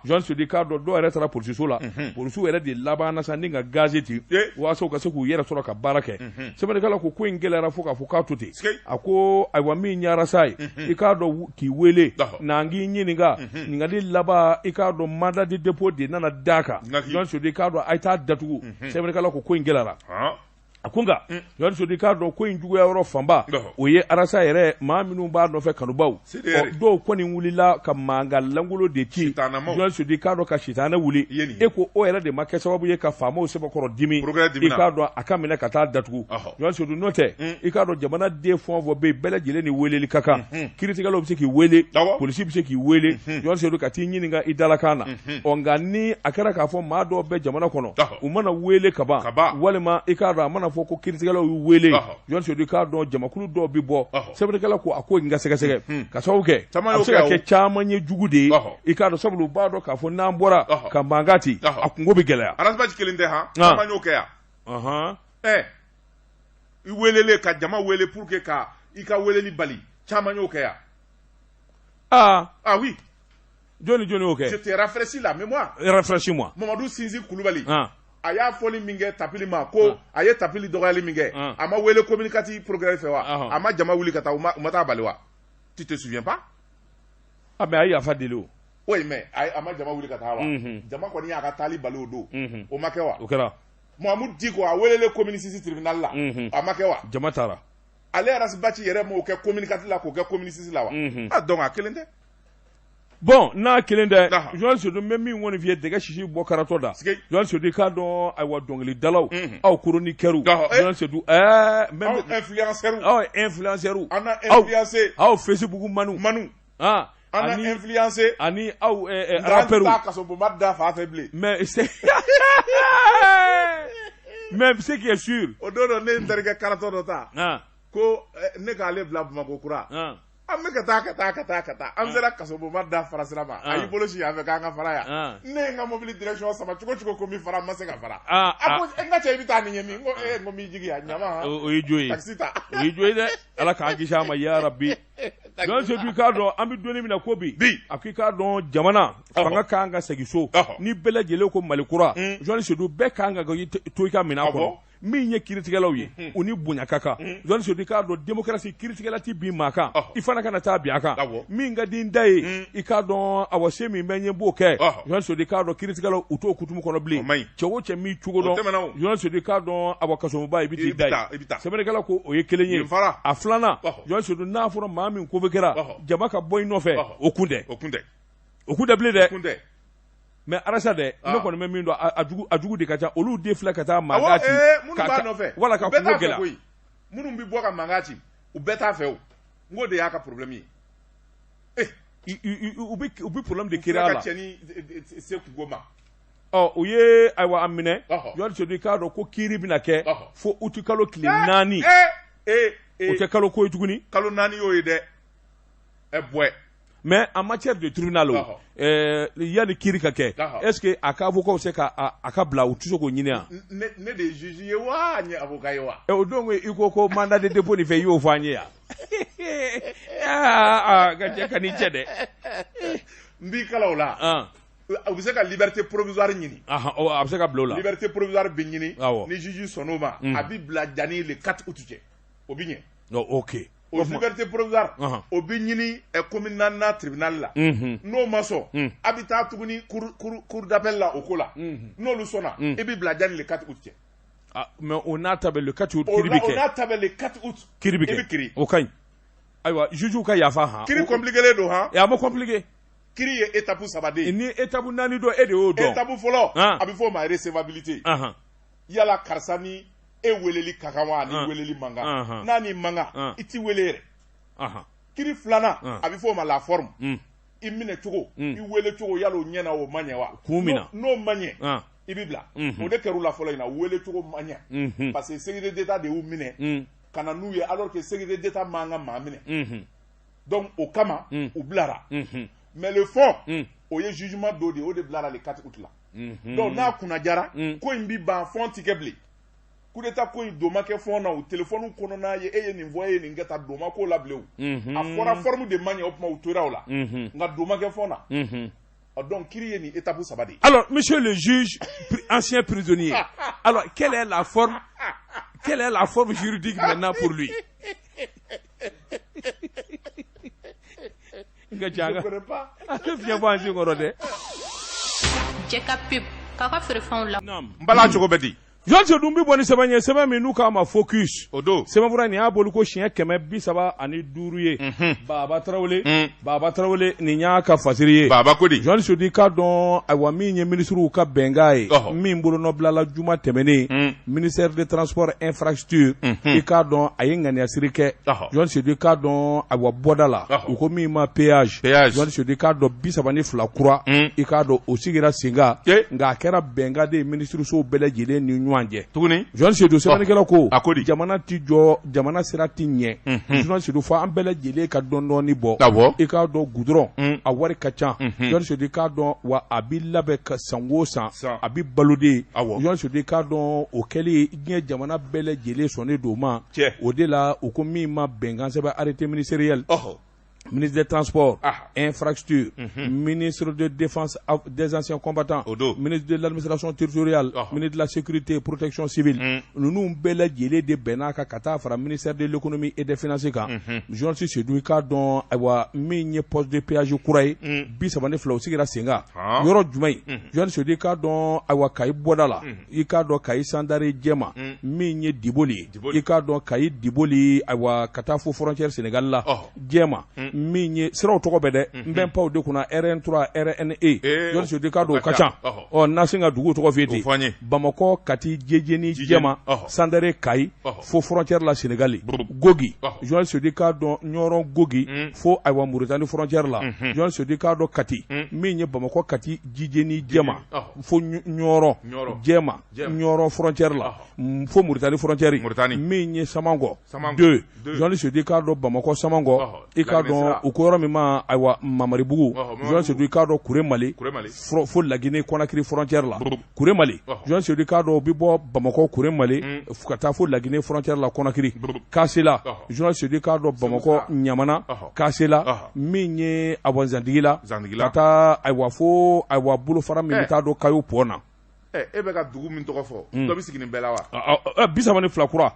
S1: Jɔn Sedu, i k'a dɔn dɔw yɛrɛ taara polisiso la, polisiw yɛrɛ de labanna sa ni ka gazi ci walasa u ka se k'u yɛrɛ sɔrɔ ka baara kɛ. Sɛbɛnnikɛla ko ko in gɛlɛyara fo k'a fɔ k'a to ten. A ko ayiwa min ye Arasa ye, i k'a dɔn k'i wele n'an k'i ɲininka ɲininkali laban, i k'a dɔn mandat de dépôt de nana d'a kan. Jɔn Sedu, i k'a dɔn a ye taa datugu. Sɛbɛnnikɛla ko ko in gɛlɛyara. A ko nka Jɔn Sedu, i k'a dɔn ko in juguya yɔrɔ fanba o ye Arasa yɛrɛ maa minnu b'a nɔfɛ kanubaw, dɔw kɔni wulila ka mankan lankolon de ci. Jɔn Sedu, i k'a dɔn ka sitanɛ wuli, e ko o yɛrɛ de ma kɛ sababu ye ka faamaw sɛbɛkɔrɔ dimi, i k'a dɔn a ka minɛ ka taa datugu. Jɔn Sedu, n'o tɛ, i k'a dɔn jamana den fɛn o fɛn bɛ yen, bɛɛ lajɛlen ni weleli ka kan. Kiiritigɛlaw bɛ se k'i wele, polisi bɛ se k'i wele, Jɔn Sedu, ka t'i ɲininka i dalakan na. Ɔ nka ni a kɛra k'a fɔ maa dɔw bɛ jamana kɔnɔ, u mana wele ka ban, walima i k'a dɔn a mana fɔ fɔ ko kiiritigɛlaw y'u wele, Journaliste Seydou, i k'a dɔn jamakulu dɔw bɛ bɔ, sɛbɛnnikɛla ko a ko in ka sɛgɛsɛgɛ ka sababu kɛ a bɛ se ka kɛ caman ye jugu de ye, i k'a dɔn, sabula u b'a dɔn k'a fɔ n'an bɔra ka mankan ci, a kunko bɛ gɛlɛya.
S2: Ras Bath kelen tɛ han, caman y'o kɛ yan. Ɛ, i welelen ka jama wele pour que ka i ka weleli bali, caman y'o kɛ yan.
S1: Aa.
S2: Ah oui.
S1: Jɔni jɔni y'o kɛ?
S2: Je te rafraîchis la mémoire.
S1: Rafraîchis-moi.
S2: Mamadu Sinsi Kulubali. A y'a fɔli min kɛ Tapili ma ko a ye Tapili dɔgɔyali min kɛ, a ma wele commune 4 procureur fɛ wa? A ma jama wuli ka taa, u ma taa bali wa? Tu te souviens pas?
S1: Ah mais a ye yafa deli o.
S2: Oui, mais a ma jama wuli ka taa wa? Jama kɔni y'a ka taali bali o don. O ma kɛ wa?
S1: O kɛra.
S2: Mahamudu Diko a welelen commune 6 tribunal la. A ma kɛ wa?
S1: Jama taara.
S2: Ale Ras Bath yɛrɛ m'o kɛ commune 4 la k'o kɛ commune 6 la wa? Ah donc a kelen tɛ.
S1: Bon, n'a kelen tɛ, Journaliste Seydou, n bɛ min kɔni f'i ye, dɛgɛ sisi bɔ karatɔ da, Journaliste Seydou, i k'a dɔn, ayiwa, dɔnkilidalaw, aw chroniqueurs, Journaliste Seydou,
S2: ɛɛ aw influenceurs,
S1: aw influenceurs,
S2: an na influencer,
S1: aw Facebook manu
S2: manu, an na influencer,
S1: ani aw rappeurs,
S2: an t'a kasobonba da fa fɛ bilen.
S1: Mais c'est mais ce qui est sûr,
S2: o don dɔ ne ye n terikɛ karatɔ dɔ ta ko ne k'ale bila Bamakɔ kura. An bɛ ka taa ka taa ka taa ka taa, an sera kasobonba da fara sira ma, a y'i bolo si yan fɛ k'an ka fara yan. Ne ye n ka mobili direction sama cogo cogo ko n bɛ fara, n ma se ka fara. A ko n ka cɛ, i bɛ taa nin ye min? N ko ee, n ko n b'i jigin yan ɲama.
S1: O y'i jo ye.
S2: Taxi ta.
S1: O y'i jo ye dɛ, Ala k'an kisi a ma yarabi. Journaliste Seydou, i k'a dɔn an bɛ don min na ko bi, a ko i k'a dɔn jamana fanga kan ka segin so ni bɛɛ lajɛlen ko Mali kura. Journaliste Seydou, bɛɛ kan ka to i ka minɛn kɔnɔ. Min ye kiiritigɛlaw ye, u ni bonya ka kan. Journaliste Seydou, i k'a dɔn démocratie, kiiritigɛla tɛ bin maa kan, i fana kana taa bin a kan. Min ka di n da ye, i k'a dɔn, awa, se min bɛ n ye, n b'o kɛ. Journaliste Seydou, i k'a dɔn kiiritigɛlaw u t'o coutume kɔnɔ bilen. Cɛ o cɛ m'i cogo dɔn, Journaliste Seydou, i k'a dɔn, awa, kasobonba i bɛ t'i da yen. Sɛbɛnnikɛla ko o ye kelen ye. A filanan, Journaliste Seydou, n'a fɔra maa min convoquera, jama ka bɔ i nɔfɛ, o kun tɛ, o kun tɛ bilen dɛ. Mais arasa dɛ, ne kɔni bɛ min dɔn, a jugu de ka ca, olu de filɛ ka taa mankan ci.
S2: Minnu b'a nɔfɛ.
S1: Wala ka kunko gɛlɛya.
S2: Minnu bɛ bɔ ka mankan ci, u bɛɛ t'a fɛ o. N k'o de y'a ka problème ye.
S1: U bɛ problème de créer a la.
S2: Ka cɛnin se kunko ma.
S1: Ɔ, u ye, ayiwa, a minɛ. Journaliste Seydou, i k'a dɔn ko kiiri bɛna kɛ fo uti kalo tile 4. O tɛ kalo ko ye tuguni.
S2: Kalo 4 y'o ye dɛ. Ɛ bɔɛ.
S1: Mais en matière de tribunal, yanni kiiri ka kɛ, est-ce que a ka avocat se ka a ka bila, u tɛ se k'o ɲini wa?
S2: Ne de ye juge ye wa, n ye avocat ye wa?
S1: O don i ko ko mandat de dépôt nin fɛ, i y'o fɔ an ye yan. Aa, ka cɛ ka n'i cɛ dɛ.
S2: N b'i kala o la. U bɛ se ka liberté provisoire ɲini.
S1: A bɛ se ka bila o la.
S2: Liberté provisoire bɛ ɲini. Ni juge sɔnn'o ma, a bɛ bila janni le 4 août cɛ. O bɛ ɲɛ.
S1: Ok.
S2: O liberté provisoire, o bɛ ɲini commune naaninan tribunal la. N'o ma sɔn, a bɛ taa tuguni cour d'appel la o ko la. N'olu sɔnna, i bɛ bila janni le 4 août cɛ.
S1: Mais o n'a ta bɛɛ, le 4 août kiiri bɛ kɛ.
S2: O n'a ta bɛɛ, le 4 août.
S1: Kiiri bɛ kɛ.
S2: I bɛ kiiri.
S1: O ka ɲi. Ayiwa, juge ka yafa han.
S2: Kiiri compliqué don han.
S1: A ma compliqué.
S2: Kiiri ye étape 3 de ye.
S1: Ni étape 4 dɔn, e de y'o dɔn.
S2: Étape fɔlɔ, a bɛ f'o ma recevabilité. Yala karisa ni e weleli ka kan wa, ani weleli man kan? N'a ni man kan, i ti wele yɛrɛ. Kiiri filanan, a bɛ f'o ma la forme. I minɛ cogo, i wele cogo, yala o ɲɛna o ma ɲɛ wa?
S1: Kun min na.
S2: N'o ma ɲɛ, i bɛ bila. O de kɛra u la fɔlɔ in na, wele cogo ma ɲɛ. Parce que sécurité d'État de y'u minɛ ka na n'u ye, alors que sécurité d'État man kan maa minɛ. Donc o kama, u bilara. Mais le fond, o ye jugement dɔ de ye, o de bilara le 4 août la. Donc n'a kunnajara, ko in bi ban, fond ti kɛ bilen. Coup d'état ko in don ma kɛ fond na, o téléphone kɔnɔna ye, e ye nin fɔ, e ye nin kɛ tan, don ma k'o la bilen o. A fɔra forme de ma ɲɛ, o tuma u tora o la. Nka don ma kɛ fond na. Donc kiiri ye nin étape 3 de ye.
S1: Alors monsieur le juge, ancien prisonnier, alors quelle est la forme, quelle est la forme juridique maintenant pour lui? Nka
S2: Je ne connais pas.
S1: A tɛ fiɲɛ bɔ an sen kɔrɔ dɛ.
S3: Cɛ ka pub k'a ka feerefɛnw la.
S2: N bala cogo bɛ di?
S1: Journaliste Seydou, bɛ bɔ ni sɛbɛn ye, sɛbɛn min n'u k'a ma Focus.
S2: O don.
S1: Sɛbɛnfura nin y'a boli ko siɲɛ 135 ye. Baba Tarawele. Baba Tarawele, nin y'a ka fasiri ye.
S2: Baba ko di?
S1: Journaliste Seydou, i k'a dɔn, ayiwa, min ye minisiriw ka bɛnkan ye. Min bolonɔbilala juma tɛmɛnen. Ministère de transport infrastructure. I k'a dɔn a ye ŋaniyasiri kɛ. Journaliste Seydou, i k'a dɔn, ayiwa, bɔda la. U ko min ma péage.
S2: Péage.
S1: Journaliste Seydou, i k'a dɔn 32 kura. I k'a dɔn o sigira sen kan. Nka a kɛra bɛnkan de ye minisirisow bɛɛ lajɛlen ni ɲɔgɔn ɲɔgɔn jɛ
S2: tuguni.
S1: Journaliste Seydou, sɛbɛnnikɛla ko
S2: a ko di?
S1: Jamana ti jɔ, jamana sira ti ɲɛ. Journaliste Seydou, fo an bɛɛ lajɛlen ka dɔɔni dɔɔni bɔ. I k'a dɔn goudron a wari ka ca. Journaliste Seydou, i k'a dɔn wa a bɛ labɛn ka san o san, a bɛ balo de. Journaliste Seydou, i k'a dɔn o kɛlen, diɲɛ jamana bɛɛ lajɛlen sɔnnen don o ma. O de la u ko min ma bɛnkan sɛbɛn, arrêté ministériel, ministre des Transports, Infrastructures, ministre de Défense des anciens combattants, ministre de l'Administration territoriale, ministre de la Sécurité et Protection civile, ninnu bɛɛ lajɛlen de bɛn'a kan ka taa fara ministère de l'Économie et des Finances kan. Journaliste Seydou, i k'a dɔn ayiwa min ye poste de péage kura ye 32, o sigira sen kan yɔrɔ jumɛn? Journaliste Seydou, i k'a dɔn ayiwa Kayi bɔda la, i k'a dɔn Kayi Sandare Jɛma, min ye Diboli ye, i k'a dɔn Kayi Diboli, ayiwa ka taa fo frontière Sénégal la Jɛma, min ye siraw tɔgɔ bɛ dɛ, n bɛ n pan o de kunna, RN3, RNE. Journaliste Seydou, i k'a dɔn o ka ca. Ɔ n'a sin ka dugu tɔgɔ f'i ye ten, Bamakɔ, Kati, Jejeni, Jɛma, Sandare, Kayi fo frontière la Sénégal, Gogi. Journaliste Seydou, i k'a dɔn Ɲɔrɔn Gogi fo ayiwa Mauritanie frontière la. Journaliste Seydou, i k'a dɔn Kati, min ye Bamakɔ, Kati, Jijeni, Jɛma fo Ɲɔrɔn Jɛma, Ɲɔrɔn frontière la fo Mauritanie frontière. Min ye Samankɔ 2, journaliste Seydou, i k'a dɔn Bamakɔ Samankɔ, i k'a dɔn u ko yɔrɔ min ma ayiwa Mamaribugu. Journaliste Seydou, i k'a dɔn Kuremale fo Laginɛ Conakry frontière la, Kuremale. Journaliste Seydou, i k'a dɔn u bɛ bɔ Bamakɔ Kuremale ka taa fo Laginɛ frontière la Conakry. Kasela, journaliste Seydou, i k'a dɔn Bamakɔ Ɲamana Kasela, min ye awa Zandigila ka taa ayiwa fo ayiwa bolofara min bɛ taa don Kayo pont na.
S2: E bɛ ka dugu min tɔgɔ fɔ, dɔ bɛ sigi nin bɛɛ la wa?
S1: 32 kura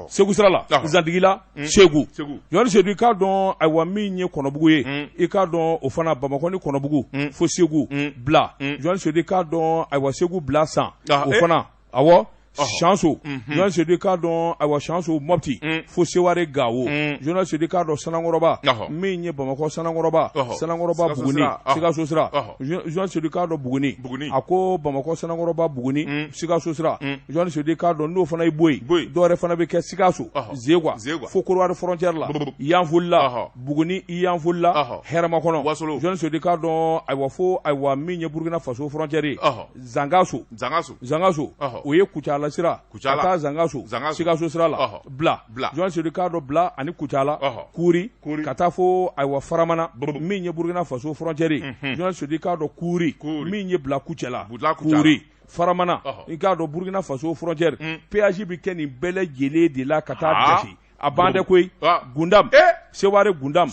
S1: Segu sira la, Zandigila, Segu. Journaliste Seydou, i k'a dɔn ayiwa min ye Kɔnɔbugu ye, i k'a dɔn o fana Bamakɔ ni Kɔnɔbugu fo Segu bila. Journaliste Seydou, i k'a dɔn ayiwa Segu bila San, o fana awɔ Sanso. Journaliste Seydou, i k'a dɔn ayiwa Sanso Mopti fo Seware Gawo. Journaliste Seydou, i k'a dɔn Sanankɔrɔba, min ye Bamakɔ Sanankɔrɔba, Sanankɔrɔba Buguni, Sikaso sira. Journaliste Seydou, i k'a dɔn Buguni, a ko Bamakɔ Sanankɔrɔba Buguni Sikaso sira. Journaliste Seydou, i k'a dɔn n'o fana ye bɔ yen, dɔwɛrɛ fana bɛ kɛ Sikaso Zegwa fo Korowari frontière la, Yanfolila Buguni, Yanfolila Hɛrɛmakɔnɔ. Journaliste Seydou, i k'a dɔn ayiwa fo ayiwa min ye Burukina Faso frontière ye, Zangaso, Zangaso, o ye Kucala sira ka taa Zangaso Sikaso sira la bila. Journaliste Seydou, i k'a dɔn bila ani Kucala Kuri ka taa fo ayiwa Faramana, min ye Burukina Faso frontière ye. Journaliste Seydou, i k'a dɔn Kuri, min ye bila Kucala Kuri Faramana, i k'a dɔn Burukina Faso frontière. Péage bɛ kɛ nin bɛɛ lajɛlen de la ka taa dasi a ban dɛ koyi. Gundam, Seware Gundam,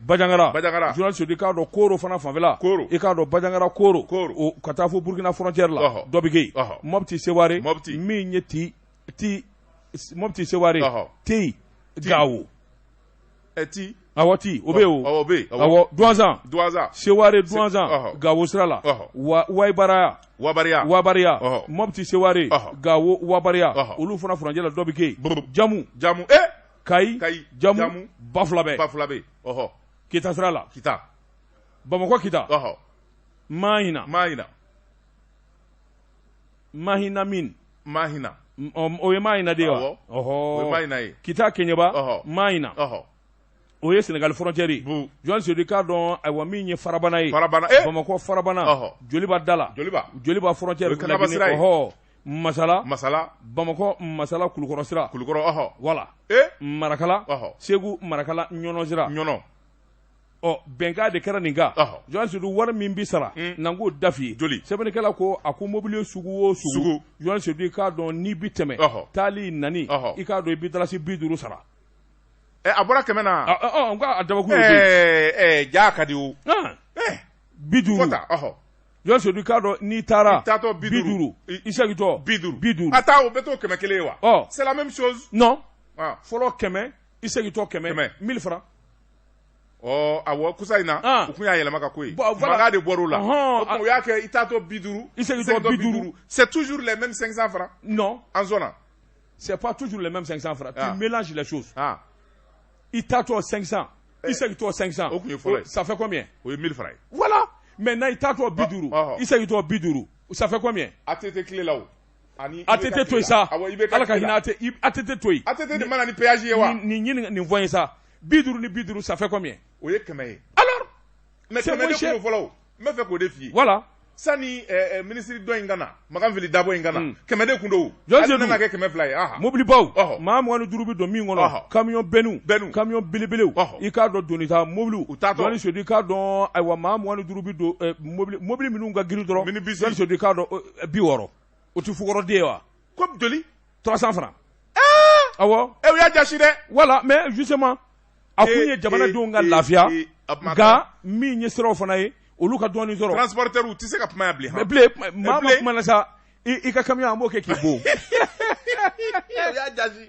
S1: Bajangara. Journaliste Seydou, i k'a dɔn Koro fana fanfɛla, i k'a dɔn Bajangara Koro ka taa fo Burukina frontière la, dɔ bɛ kɛ yen. Mopti Seware, min ye ti Mopti Seware Teyi Gawo.
S2: Ti
S1: awɔ ti o bɛ yen o, awɔ Duwanzan, Seware Duwanzan Gawo sira la, Wayibaraya, Wabariya, Mopti Seware Gawo Wabariya, olu fana furancɛ la dɔ bɛ kɛ yen. Jamu, Kayi, Jamu Bafulabɛ, Kita sira la, Bamakɔ Kita, Mahina, Mahina min,
S2: Mahina,
S1: o ye Mahina de ye wa?
S2: Ɔhɔ,
S1: Kita Keɲeba, Mahina, o ye Sénégal frontière ye. Journaliste Seydou, i k'a dɔn ayiwa min ye Farabana ye, Bamakɔ Farabana, Joliba da la, Joliba frontière, ɔhɔ Masala, Bamakɔ Masala Kulukɔrɔ sira, voilà, Marakala, Segu Marakala Ɲɔnɔ sira, ɔ bɛnkan de kɛra nin kan. Journaliste Seydou, wari min bi sara na n k'o da f'i ye. Sɛbɛnnikɛla ko a ko mobili sugu o sugu, Journaliste Seydou, i k'a dɔn n'i bi tɛmɛ taali nani, i k'a dɔn i bi dalasi 50 sara.
S2: A bɔra 100 na.
S1: N ko a dabakun y'o de ye.
S2: Ja ka di o.
S1: 50. Journaliste Seydou, i k'a dɔn n'i taara 50, i segintɔ
S2: 50. A taa o bɛ t'o 100 ye wa? C'est la même chose.
S1: Non. Fɔlɔ 100, i segintɔ 100, 1000 francs.
S2: Ɔ awɔ kusa in na u kun y'a yɛlɛma ka ko ye. Mankan de bɔr'o la. O tuma u y'a kɛ i taatɔ 50,
S1: i segintɔ 50.
S2: C'est toujours les mêmes 500 francs.
S1: Non.
S2: An sɔnna.
S1: C'est pas toujours les mêmes 500 francs. Tu mélanges les choses. I taatɔ 500, i segintɔ 500.
S2: O kun ye fɔlɔ ye.
S1: Ça fait combien?
S2: O ye 1000 francs ye.
S1: Voilà. Maintenant i taatɔ 50, i segintɔ 50, ça fait combien?
S2: ATT tile la o.
S1: ATT to yen sa. Ala ka hinɛ ATT to yen.
S2: ATT de mana ni péage ye wa?
S1: Nin ɲininka nin fɔ n ye sa. 50 ni 50, ça fait combien?
S2: O ye 100 ye.
S1: Alors?
S2: Mais 100 de kun fɔlɔ o. N bɛ fɛ k'o de f'i ye.
S1: Voilà.
S2: Sani minisiri dɔ in ka na, Makan Dabo in ka na, 100 de kun don, hali nana kɛ 200 ye.
S1: Mobilibaw, maa 25 bɛ don min kɔnɔ, camion benw, camion belebelew, i k'a dɔn donita mobiliw,
S2: u t'a
S1: dɔn Seydou, i k'a dɔn ayiwa maa 25 bɛ don mobili minnu ka girin dɔrɔn,
S2: minibus,
S1: Seydou, i k'a dɔn 60, o tɛ fukɔrɔden ye wa?
S2: Ko joli?
S1: 300 francs. Awɔ.
S2: U y'a jasi dɛ.
S1: Voilà, mais justement a kun ye jamanadenw ka lafiya, nka min ye siraw fana ye, olu ka dɔɔnin sɔrɔ.
S2: Transporteur u tɛ se ka kuma yan bilen.
S1: Mais bilen, maa ma kuma na sa, i ka camion an b'o kɛ k'i bon.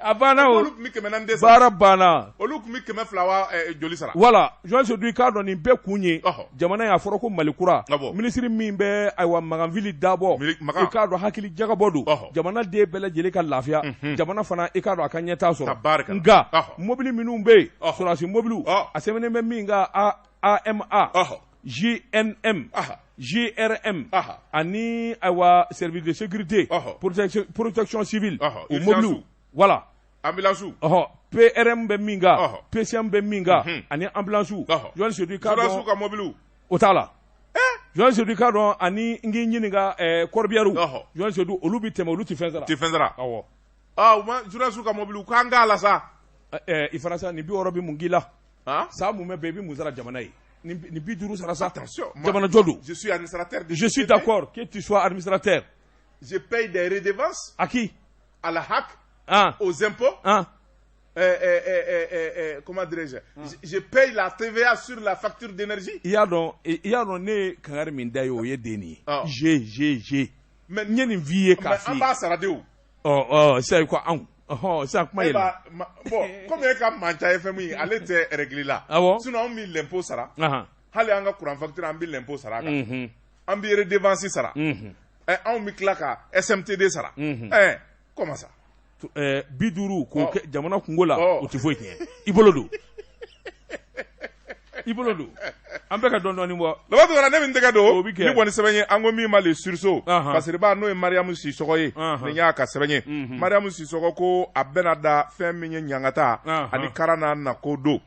S1: A banna o.
S2: Olu tun bɛ 400 de sara.
S1: Baara banna.
S2: Olu tun bɛ 200 wa joli sara.
S1: Voilà, Joël Seydou, i k'a dɔn nin bɛɛ kun ye jamana in a fɔra ko Mali kura. Minisiri min bɛ ayiwa Makanfili Dabɔ, i k'a dɔn hakili jagabɔ don. Jamana den bɛɛ lajɛlen ka lafiya. Jamana fana i k'a dɔn a ka ɲɛtaa sɔrɔ. Nka mobili minnu bɛ yen, sɔrɔdasi mobiliw, a sɛbɛnnen bɛ min kan AMA. JNM, JRM, ani ayiwa service de sécurité, protection civile, o mobiliw, voilà.
S2: Ambulance.
S1: PRM bɛ min kan, PCM bɛ min kan, ani ambulance. Joël Seydou, i k'a dɔn.
S2: Sɔrɔdasiw ka mobiliw.
S1: O t'a la. Joël Seydou, i k'a dɔn ani n k'i ɲininka corbillard. Joël Seydou, olu bɛ tɛmɛ, olu tɛ fɛn sara.
S2: Tɛ fɛn sara.
S1: Awɔ.
S2: Ah, u ma sɔrɔdasiw ka mobiliw k'an k'a la sa.
S1: I fana sa, nin 60 bɛ mun k'i la? San mun bɛ bɛn, i bɛ mun sara jamana ye? Ni 50 sara sa.
S2: Attention.
S1: Jamana jɔ don.
S2: Je suis administrateur.
S1: Je suis d'accord que tu sois administrateur.
S2: Je paye des redevances.
S1: À qui?
S2: À la HAC. Aux impôts. Comment dirais-je? Je paye la TVA sur la facture d'énergie.
S1: I y'a dɔn ne ye kangari min da ye, o ye den nin ye. G G G.
S2: Mais
S1: n ye nin f'i ye k'a f'i ye.
S2: An b'a sara de o.
S1: Ɔ sisan ko anw. Sisan kuma yɛlɛma.
S2: Bon, comme e ka Manca FM ye, ale tɛ règle la.
S1: Awɔ.
S2: Sinon anw bɛ l'impôt sara. Hali an ka courant facture an bɛ l'impôt sara a kan. An bɛ redevance sara. Anw bɛ tila ka SMTD sara. Comment ça?
S1: 50 k'o kɛ jamana kungo la, o tɛ foyi tiɲɛ. I bolo don. I bolo don. An bɛɛ ka dɔɔnin dɔɔnin bɔ.
S2: Laban tugura ne bɛ n tɛgɛ don. Ni kɔni sɛbɛn ye, an ko min ma le sursaut. Basiriba n'o ye Mariamu Sisɔgɔ ye. Nin y'a ka sɛbɛn ye. Mariamu Sisɔgɔ ko a bɛna da fɛn min ye ɲangata ani karan n'a nako don.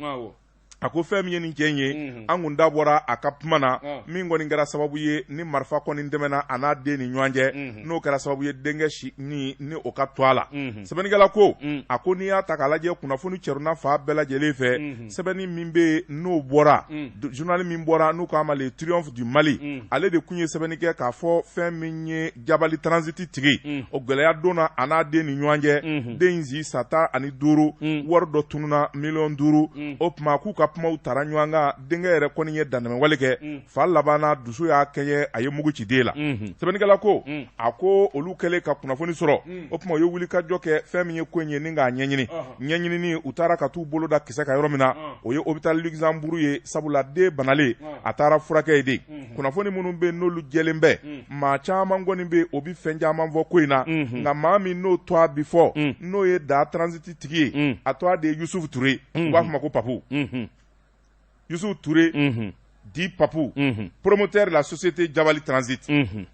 S2: A ko fɛn min ye nin cɛ in ye, an kun da bɔra a ka kuma na, min kɔni kɛra sababu ye ni marifa kɔni tɛmɛna a n'a den ni ɲɔgɔn cɛ, n'o kɛra sababu ye denkɛ si ni o ka to a la. Sɛbɛnnikɛla ko, a ko n'i y'a ta k'a lajɛ kunnafoni cɛruna fa bɛɛ lajɛlen fɛ, sɛbɛnni min bɛ yen n'o bɔra, journal min bɔra n'u k'a ma le Triomphe du Mali, ale de kun ye sɛbɛnni kɛ k'a fɔ fɛn min ye Jabali Transit tigi, o gɛlɛya donna a n'a den ni ɲɔgɔn cɛ, den in si san 15, wari dɔ tununna 5 miliyɔn, o tuma k'u ka kumaw taara ɲɔgɔn kan, denkɛ yɛrɛ kɔni ye dantɛmɛwale kɛ, fa labanna dusu y'a kɛɲɛ, a ye mugu ci den la. Sɛbɛnnikɛla ko, a ko olu kɛlen ka kunnafoni sɔrɔ, o tuma u ye wulikajɔ kɛ fɛn min ye ko in ye ni k'a ɲɛɲini. Ɲɛɲinini u taara ka t'u bolo da kisɛ kan yɔrɔ min na, o ye hôpital Luxembourg ye, sabula den banalen a taara furakɛ yen de. Kunnafoni minnu bɛ yen n'olu jɛlen bɛ, maa caman kɔni bɛ yen o bɛ fɛn caman fɔ ko in na, nka maa min n'o tɔgɔ bi fɔ, n'o ye Da Transit tigi ye, a tɔgɔ de ye Yusufu Ture, u b'a fɔ ma ko Papu. Youssouf Touré, dit Papou, promoteur de la société Jabali Transit.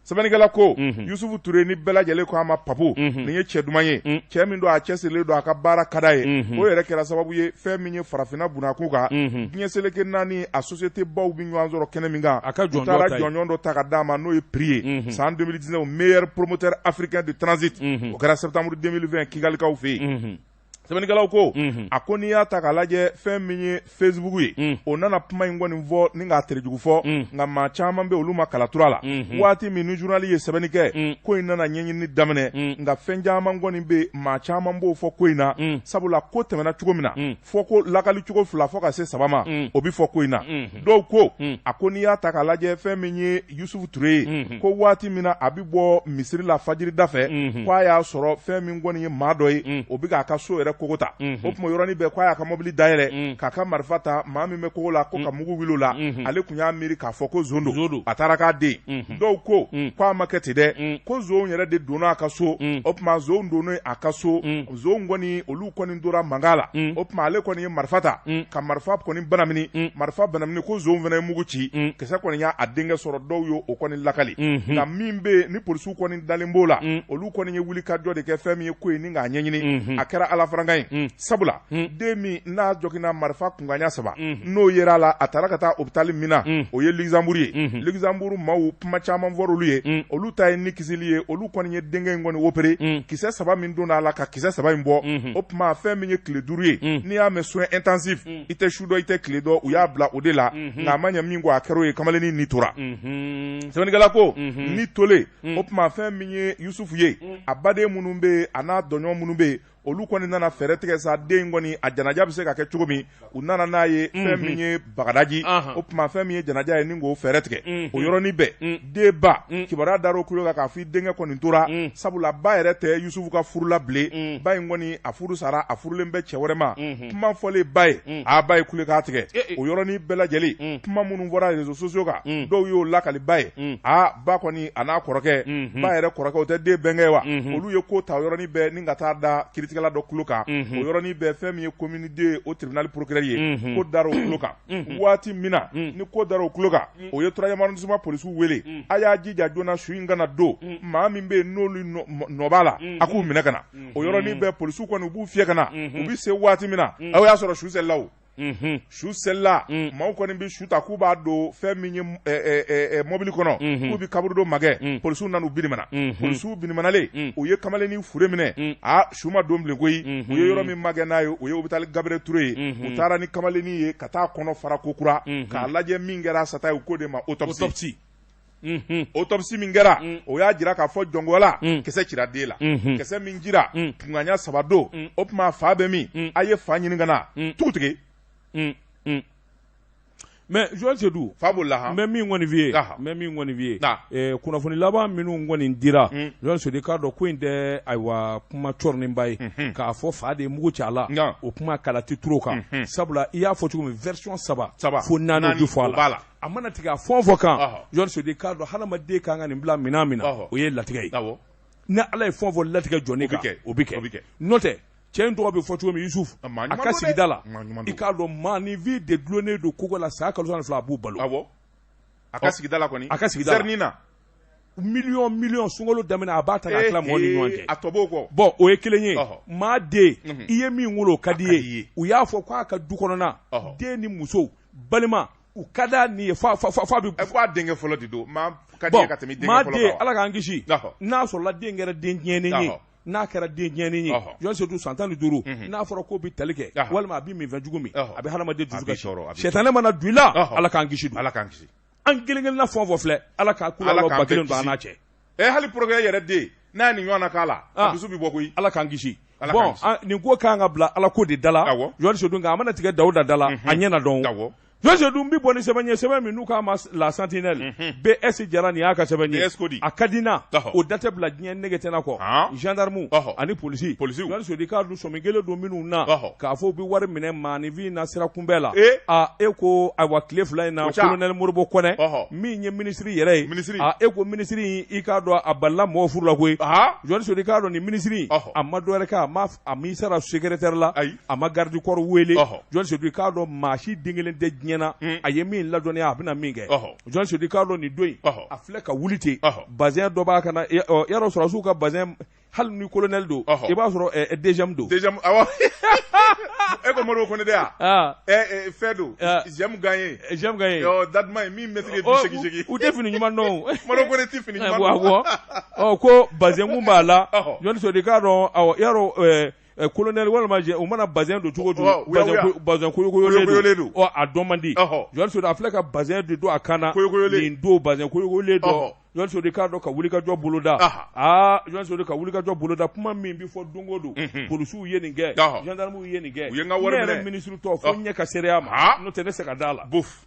S2: Sɛbɛnnikɛla ko, Youssouf Touré ni bɛɛ lajɛlen ko a ma Papou, nin ye cɛ duman ye, cɛ min don a cɛsirilen don, a ka baara ka d'a ye, o yɛrɛ kɛra sababu ye fɛn min ye farafinna bunakun kan, diɲɛ seleke naani a société baw bɛ ɲɔgɔn sɔrɔ kɛnɛ min kan,
S1: a ka
S2: u taara jɔnjɔn dɔ ta ka d'a ma n'o ye prix ye, san 2019 meilleur promoteur africain de transit, o kɛra septembre 2020 Kigalikaw fɛ yen. Sɛbɛnnikɛlaw ko, a ko n'i y'a ta k'a lajɛ fɛn min ye Facebook ye, o nana kuma in kɔni fɔ ni k'a terejugu fɔ, nka maa caman bɛ olu ma kalatura la. Waati min ni journal ye sɛbɛnni kɛ, ko in nana ɲɛɲini daminɛ, nka fɛn caman kɔni bɛ maa caman b'o fɔ ko in na, sabula ko tɛmɛna cogo min na, fɔ ko lakali cogo 2 fɔ ka se 3 ma, o bɛ fɔ ko in na. Dɔw ko, a ko n'i y'a ta k'a lajɛ fɛn min ye Youssouf Touré ye, ko waati min na a bɛ bɔ misiri la fajiri da fɛ, k'a y'a sɔrɔ fɛn min kɔni ye maa dɔ ye, o bɛ k'a ka so yɛrɛ kogo ta, o tuma yɔrɔnin bɛɛ k'a y'a ka mobili dayɛlɛ k'a ka marifa ta, maa min bɛ kogo la ko ka mugu wuli o la, ale tun y'a miiri k'a fɔ ko zon don, a taara k'a den. Dɔw ko k'a ma kɛ ten dɛ, ko zon yɛrɛ de donna a ka so, o tuma zon donnen a ka so, zon kɔni olu kɔni tora mankan la, o tuma ale kɔni ye marifa ta ka marifa kɔni banamini, marifa banamini ko zon fana ye mugu ci, kisɛ kɔni y'a denkɛ sɔrɔ, dɔw ye o kɔni lakali. Nka min bɛ yen ni polisiw kɔni dalen b'o la, olu kɔni ye wulikajɔ de kɛ fɛn min ye ko ye ni k'a ɲɛɲini, a kɛra ala fara bamanankan ye sabula den min n'a jogina marifa kunkan ɲɛ 3 n'o yera a la a taara ka taa hôpital min na o ye Luxembourg ye Luxembourg maaw kuma caman fɔra olu ye olu ta ye ni kisili ye olu kɔni ye denkɛ in kɔni opéré kisɛ 3 min donna a la ka kisɛ 3 in bɔ o tuma fɛn min ye tile 5 ye n'i y'a mɛn soins intensifs i tɛ su dɔn i tɛ tile dɔn u y'a bila o de la nka a ma ɲɛ min kɔ a kɛra o ye kamalennin ni tora sɛbɛnnikɛla ko ni tolen o tuma fɛn min ye Yusufu ye a baden minnu bɛ yen a n'a dɔɲɔgɔn minnu bɛ yen olu kɔni nana fɛɛrɛ tigɛ sa den in kɔni a janaja bɛ se ka kɛ cogo min u nana n'a ye fɛn min ye Bagadaji o tuma fɛn min ye janaja ye ni k'o fɛɛrɛ tigɛ o yɔrɔnin bɛɛ den ba kibaruya dar'o tulo kan k'a fɔ i denkɛ kɔni tora sabula ba yɛrɛ tɛ Yusufu ka furu la bilen ba in kɔni a furu sara a furulen bɛ cɛ wɛrɛ ma kuma fɔlen ba ye a ba ye kulekan tigɛ o yɔrɔnin bɛɛ lajɛlen kuma minnu fɔra réseaux sociaux kan dɔw y'o lakali ba ye aa ba kɔni a n'a kɔrɔkɛ ba yɛrɛ kɔrɔkɛ o tɛ den bɛnkɛ ye wa olu ye ko ta o yɔrɔnin bɛɛ ni ka taa da kiritigɛla dɔ tulo kan o yɔrɔnin bɛɛ fɛn min ye commune 2 o tribunal procureur ye ko dar'o tulo kan waati min na ni ko dar'o tulo kan o ye 3e arrondissement polisiw wele a y'a jija joona su in kana don maa min bɛ yen n'olu nɔ b'a la a k'u minɛ ka na o yɔrɔnin bɛɛ polisiw kɔni u b'u fiyɛ ka na u bɛ se waati min na aw y'a sɔrɔ su selila o su selila maaw kɔni bɛ su ta k'u b'a don fɛn min ye mɔbili kɔnɔ k'u bɛ kaburudo magɛn polisiw nana u binimana polisiw binimanalen u ye kamalennin fure minɛ a su ma don bilen koyi u ye yɔrɔ min magɛn n'a ye o ye hôpital Gabriel Touré ye u taara ni kamalennin ye ka taa kɔnɔ fara kokura k'a lajɛ min kɛra sata ye u k'o de ma autopsie autopsie min kɛra o y'a jira k'a fɔ jɔngola kisɛ cira den la kisɛ min cira kunkan ɲɛ 3 don o tuma fa bɛ min a ye fa ɲini ka na tugu tigɛ
S1: mais Joël Seydou
S2: fa b'o la
S1: n bɛ min kɔni f'i ye n bɛ min kɔni f'i ye kunnafoni laban minnu kɔni dira Joël Seydou k'a dɔn ko in tɛ ayiwa kuma cɔrininba ye k'a fɔ fa de ye mugu ci a la o kuma kala tɛ turu o kan sabula i y'a fɔ cogo min version 3 fo 4 bi fɔ a la a mana tigɛ a fɛn o fɛn kan Joël Seydou k'a dɔn hadamaden kan ka nin bila minɛn min na o ye latigɛ ye ni Ala ye fɛn o fɛn latigɛ jɔnni kan o bɛ kɛ n'o tɛ cɛ in tɔgɔ bɛ fɔ cogo min Yusuf a ka sigida la i k'a dɔn maaninfin de dulonnen don kogo la san kalo 12 a b'u balo
S2: a ka sigida la kɔni
S1: a ka sigida la
S2: na
S1: miliyɔn miliyɔn sunkalo daminɛ a b'a ta k'a tila mɔgɔw ni ɲɔgɔn cɛ
S2: a tɔ b'o kɔ
S1: bon o ye kelen ye maa den i ye min wolo o ka di i ye u y'a fɔ k'a ka du kɔnɔna den ni muso balima u ka d'a ni ye fa fa fa bɛ
S2: ko a denkɛ fɔlɔ de don maa ka di ka tɛmɛ denkɛ fɔlɔ
S1: kan maa den Ala k'an kisi n'a sɔrɔla den kɛra den tiɲɛnen ye n'a kɛra den tiɲɛnen ye Joël Seydou san 15 n'a fɔra k'o bɛ tali kɛ walima a bɛ minfɛn jugu min a bɛ hadamaden dusu kasi sɛtanɛ mana don i la Ala k'an kisi
S2: Ala k'an kisi
S1: an kelen kelenna fɛn o fɛn filɛ Ala k'a kula ba kelen don an n'a cɛ
S2: hali procureur yɛrɛ den n'a ye nin ɲɔgɔn na k'a la a dusu bɛ bɔ koyi
S1: Ala k'an kisi bon nin ko kan ka bila Ala ko de da la Joël Seydou nka a mana tigɛ Dawuda da la a ɲɛ na dɔn Joël Seydou n bɛ bɔ ni sɛbɛn ye sɛbɛn min n'u k'a ma La Sentinelle BS Jara nin y'a ka sɛbɛn ye a ka di n na o da tɛ bila diɲɛ nege tɛ n na kɔ gendarme ani polisi Joël Seydou k'a dun sɔmi kelen don minnu na k'a fɔ u bɛ wari minɛ maaninfin na sira kunbɛn la aa e ko ayiwa tile 2 in na colonel Modibo Kɔnɛ min ye minisiri yɛrɛ ye aa e ko minisiri in i k'a dɔn a balila mɔgɔw furu la koyi Joël Seydou k'a dɔn nin minisiri a ma dɔwɛrɛ kɛ a m'i sara secrétaire la a ma garde du corps wele Joël Seydou k'a dɔn maa si den kelen tɛ diɲɛ na a ye min ladɔnniya a bɛna min kɛ Joël Seydou k'a dɔn nin don in a filɛ ka wuli ten bazin dɔ b'a kan na yarɔ sɔrɔdasiw ka bazin hali ni colonel don i b'a sɔrɔ DGM don
S2: DGM awɔ e ko Modibo Kɔnɛ de ya fɛn don j'aime gagner
S1: j'aime gagner
S2: daduma ye min mɛtiri ye 88
S1: u tɛ fini ɲuman dɔn o
S2: Modibo Kɔnɛ tɛ fini ɲuman dɔn
S1: awɔ ko bazin kun b'a la Joël Seydou k'a dɔn awɔ yarɔ colonel walima u mana bazin don cogo cogo bazin koyokoyolen don ɔ a dɔn man di Joël Seydou a filɛ ka bazin de don a kan na nin don bazin koyokoyolen don Joël Seydou k'a dɔn ka wulikajɔ boloda aa Joël Seydou ka wulikajɔ boloda kuma min bɛ fɔ don o don polisiw ye nin kɛ gendarmew ye nin kɛ
S2: u ye n ka wari
S1: minɛ ne yɛrɛ minisiri tɔ fo n ɲɛ ka seereya ma n'o tɛ ne se ka d'a la
S2: bof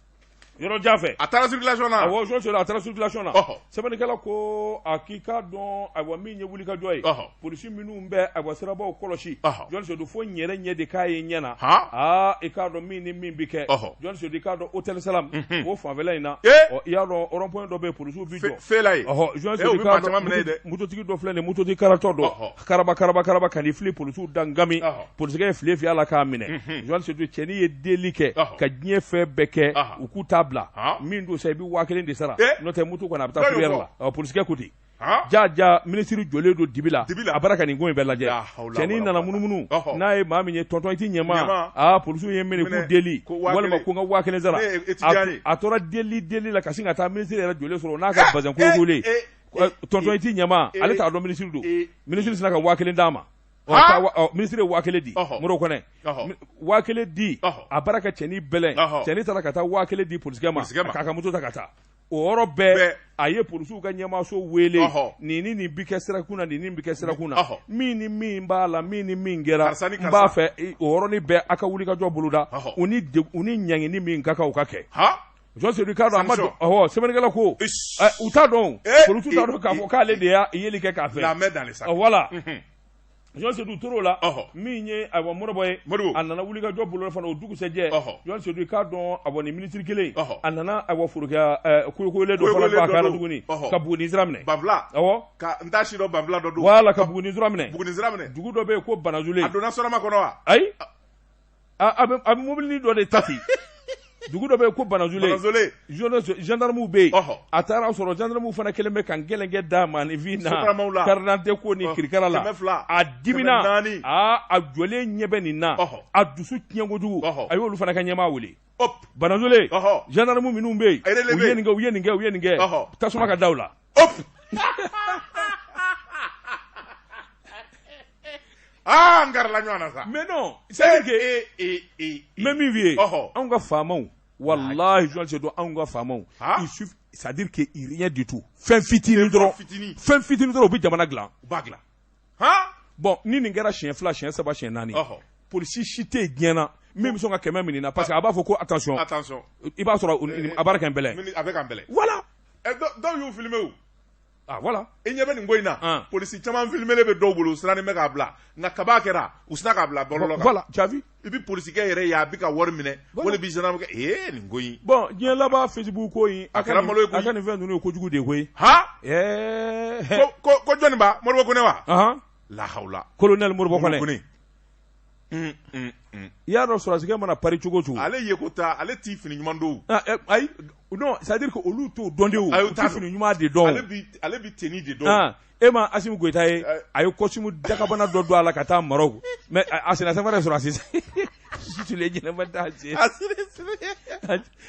S1: yɔrɔ jan fɛ
S2: a taara circulation na
S1: awɔ Joël Seydou a taara circulation na sɛbɛnnikɛla ko a k'i k'a dɔn ayiwa min ye wulikajɔ ye polisi minnu bɛ ayiwa sirabaw kɔlɔsi Joël Seydou fo n yɛrɛ ɲɛ de k'a ye ɲɛ na aa i k'a dɔn min ni min bɛ kɛ Joël Seydou i k'a dɔn hôtel Salam o fanfɛla in na ɔ i y'a dɔn rond point dɔ bɛ yen polisiw bɛ jɔ
S2: fela ye
S1: ɔhɔ Joël Seydou i k'a dɔn mototigi dɔ filɛ nin ye mototigi karatɔ dɔ karaba karaba karaba ka n'i fili polisiw da ngami polisikɛ ye file fiyɛ a la k'a minɛ Joël Seydou cɛnin ye deli kɛ ka diɲɛ fɛn bɛɛ kɛ u k'u t'a bila min don sa i bɛ 1000 de sara n'o tɛ moto kɔni a bɛ taa fourrière la polisikɛ ko ten. Ja ja minisiri jɔlen don dibi la a bara ka nin ko in bɛɛ lajɛ cɛnin nana munumunu n'a ye maa min ye tonton i ti ɲɛ n ma aa polisiw ye n minɛ k'u deli walima ko n ka 5000 sara a tora deli deli la ka sin ka taa minisiri yɛrɛ jɔlen sɔrɔ n'a ka bazɛn koyokolen tonton i ti ɲɛ n ma ale t'a dɔn minisiri don minisiri sinna ka 5000 d'a ma minisiri ye 5000 di Modibo Kɔnɛ 5000 di a bara ka cɛnin bɛlɛn cɛnin taara ka taa 5000 di polisikɛ ma k'a ka moto ta ka taa o yɔrɔ bɛɛ a ye polisiw ka ɲɛmaaso wele nin ni nin bi kɛ sirakun na nin ni bɛ kɛ sirakun na min ni min b'a la min ni min kɛra n b'a fɛ o yɔrɔnin bɛɛ a ka wulikajɔ boloda u ni ɲangini min ka kan u ka kɛ Jɔn Sedu k'a dɔn a ma ɔhɔ sɛbɛnnikɛla ko u t'a dɔn polisiw t'a dɔn k'a fɔ k'ale de y'a yeli kɛ k'a fɛ voilà Jɔn Sedu tor'o la min ye ayiwa Modibo ye a nana wulikajɔ bolo fana o dugusɛjɛ Jɔn Sedu k'a dɔn awa ni minisiri kelen a nana ayiwa forokɛya koyokoyolen dɔ fana don a kan na tuguni ka Buguni sira minɛ awɔ
S2: n t'a si dɔn banfula dɔ don
S1: voilà ka Buguni sira minɛ dugu dɔ bɛ yen ko Banazule
S2: a donna Sorama kɔnɔ wa
S1: ayi a bɛ mobilinin dɔ de ta ten dugu dɔ bɛ yen ko Banazule gendarmew bɛ yen a taara sɔrɔ gendarmew fana kɛlen bɛ ka gɛlɛnkɛ da maaninfin na carte d'identité ko ni kirikara la a dimina a jɔlen ɲɛ bɛ nin na a dusu tiɲɛ kojugu a y'olu fana ka ɲɛmaa wele Banazule gendarme minnu bɛ yen u ye nin kɛ u ye nin kɛ u ye nin kɛ tasuma ka da u la
S2: Aa n karila ɲɔgɔn na sa
S1: mais non c'est à dire que n bɛ min f'i ye anw ka faamaw walahi Jɔn Sedu anw ka faamaw il suffit c'est à dire que rien du tout fɛn fitinin dɔrɔn fɛn fitinin dɔrɔn u bɛ jamana dilan
S2: u b'a dilan
S1: bon ni nin kɛra siɲɛ 2 siɲɛ 3 siɲɛ 4 polisi si tɛ yen diɲɛ na min bɛ sɔn ka 100 minɛ i na parce que a b'a fɔ ko attention i b'a sɔrɔ a b'a kɛ n bɛlɛn
S2: a bɛ ka n bɛlɛn
S1: voilà
S2: dɔw y'u filmer o
S1: ah voilà
S2: i ɲɛ bɛ nin ko in na polisi caman filmelen bɛ dɔw bolo u sirannen bɛ k'a bila nka kab'a kɛra u sinna k'a bila bɔlɔlɔ kan
S1: voilà tu as vu
S2: i bɛ polisikɛ yɛrɛ ye a bɛ ka wari minɛ wali bi gendarme kɛ ee nin ko in
S1: bon diɲɛ laban Facebook ko in
S2: a kɛra malo ye koyi
S1: a ka nin fɛn ninnu ye kojugu de ye koyi
S2: han
S1: ɛɛ
S2: ko jɔnni ba Modibo Kone wa lahawula
S1: colonel Modibo Kone I y'a dɔn sɔrɔdasikɛ mana pari cogo cogo
S2: ale ye ko ta ale t'i fini ɲuman don
S1: ayi non c'est à dire que olu t'o dɔn de o u tɛ fini ɲuman de dɔn
S2: ale bɛ tenue de dɔn
S1: e ma Asimi Goyita ye a ye costume dakabana dɔ don a la ka taa Maroc mais a senna samara sɔrɔ a sisan soulier ɲɛnama t'a sen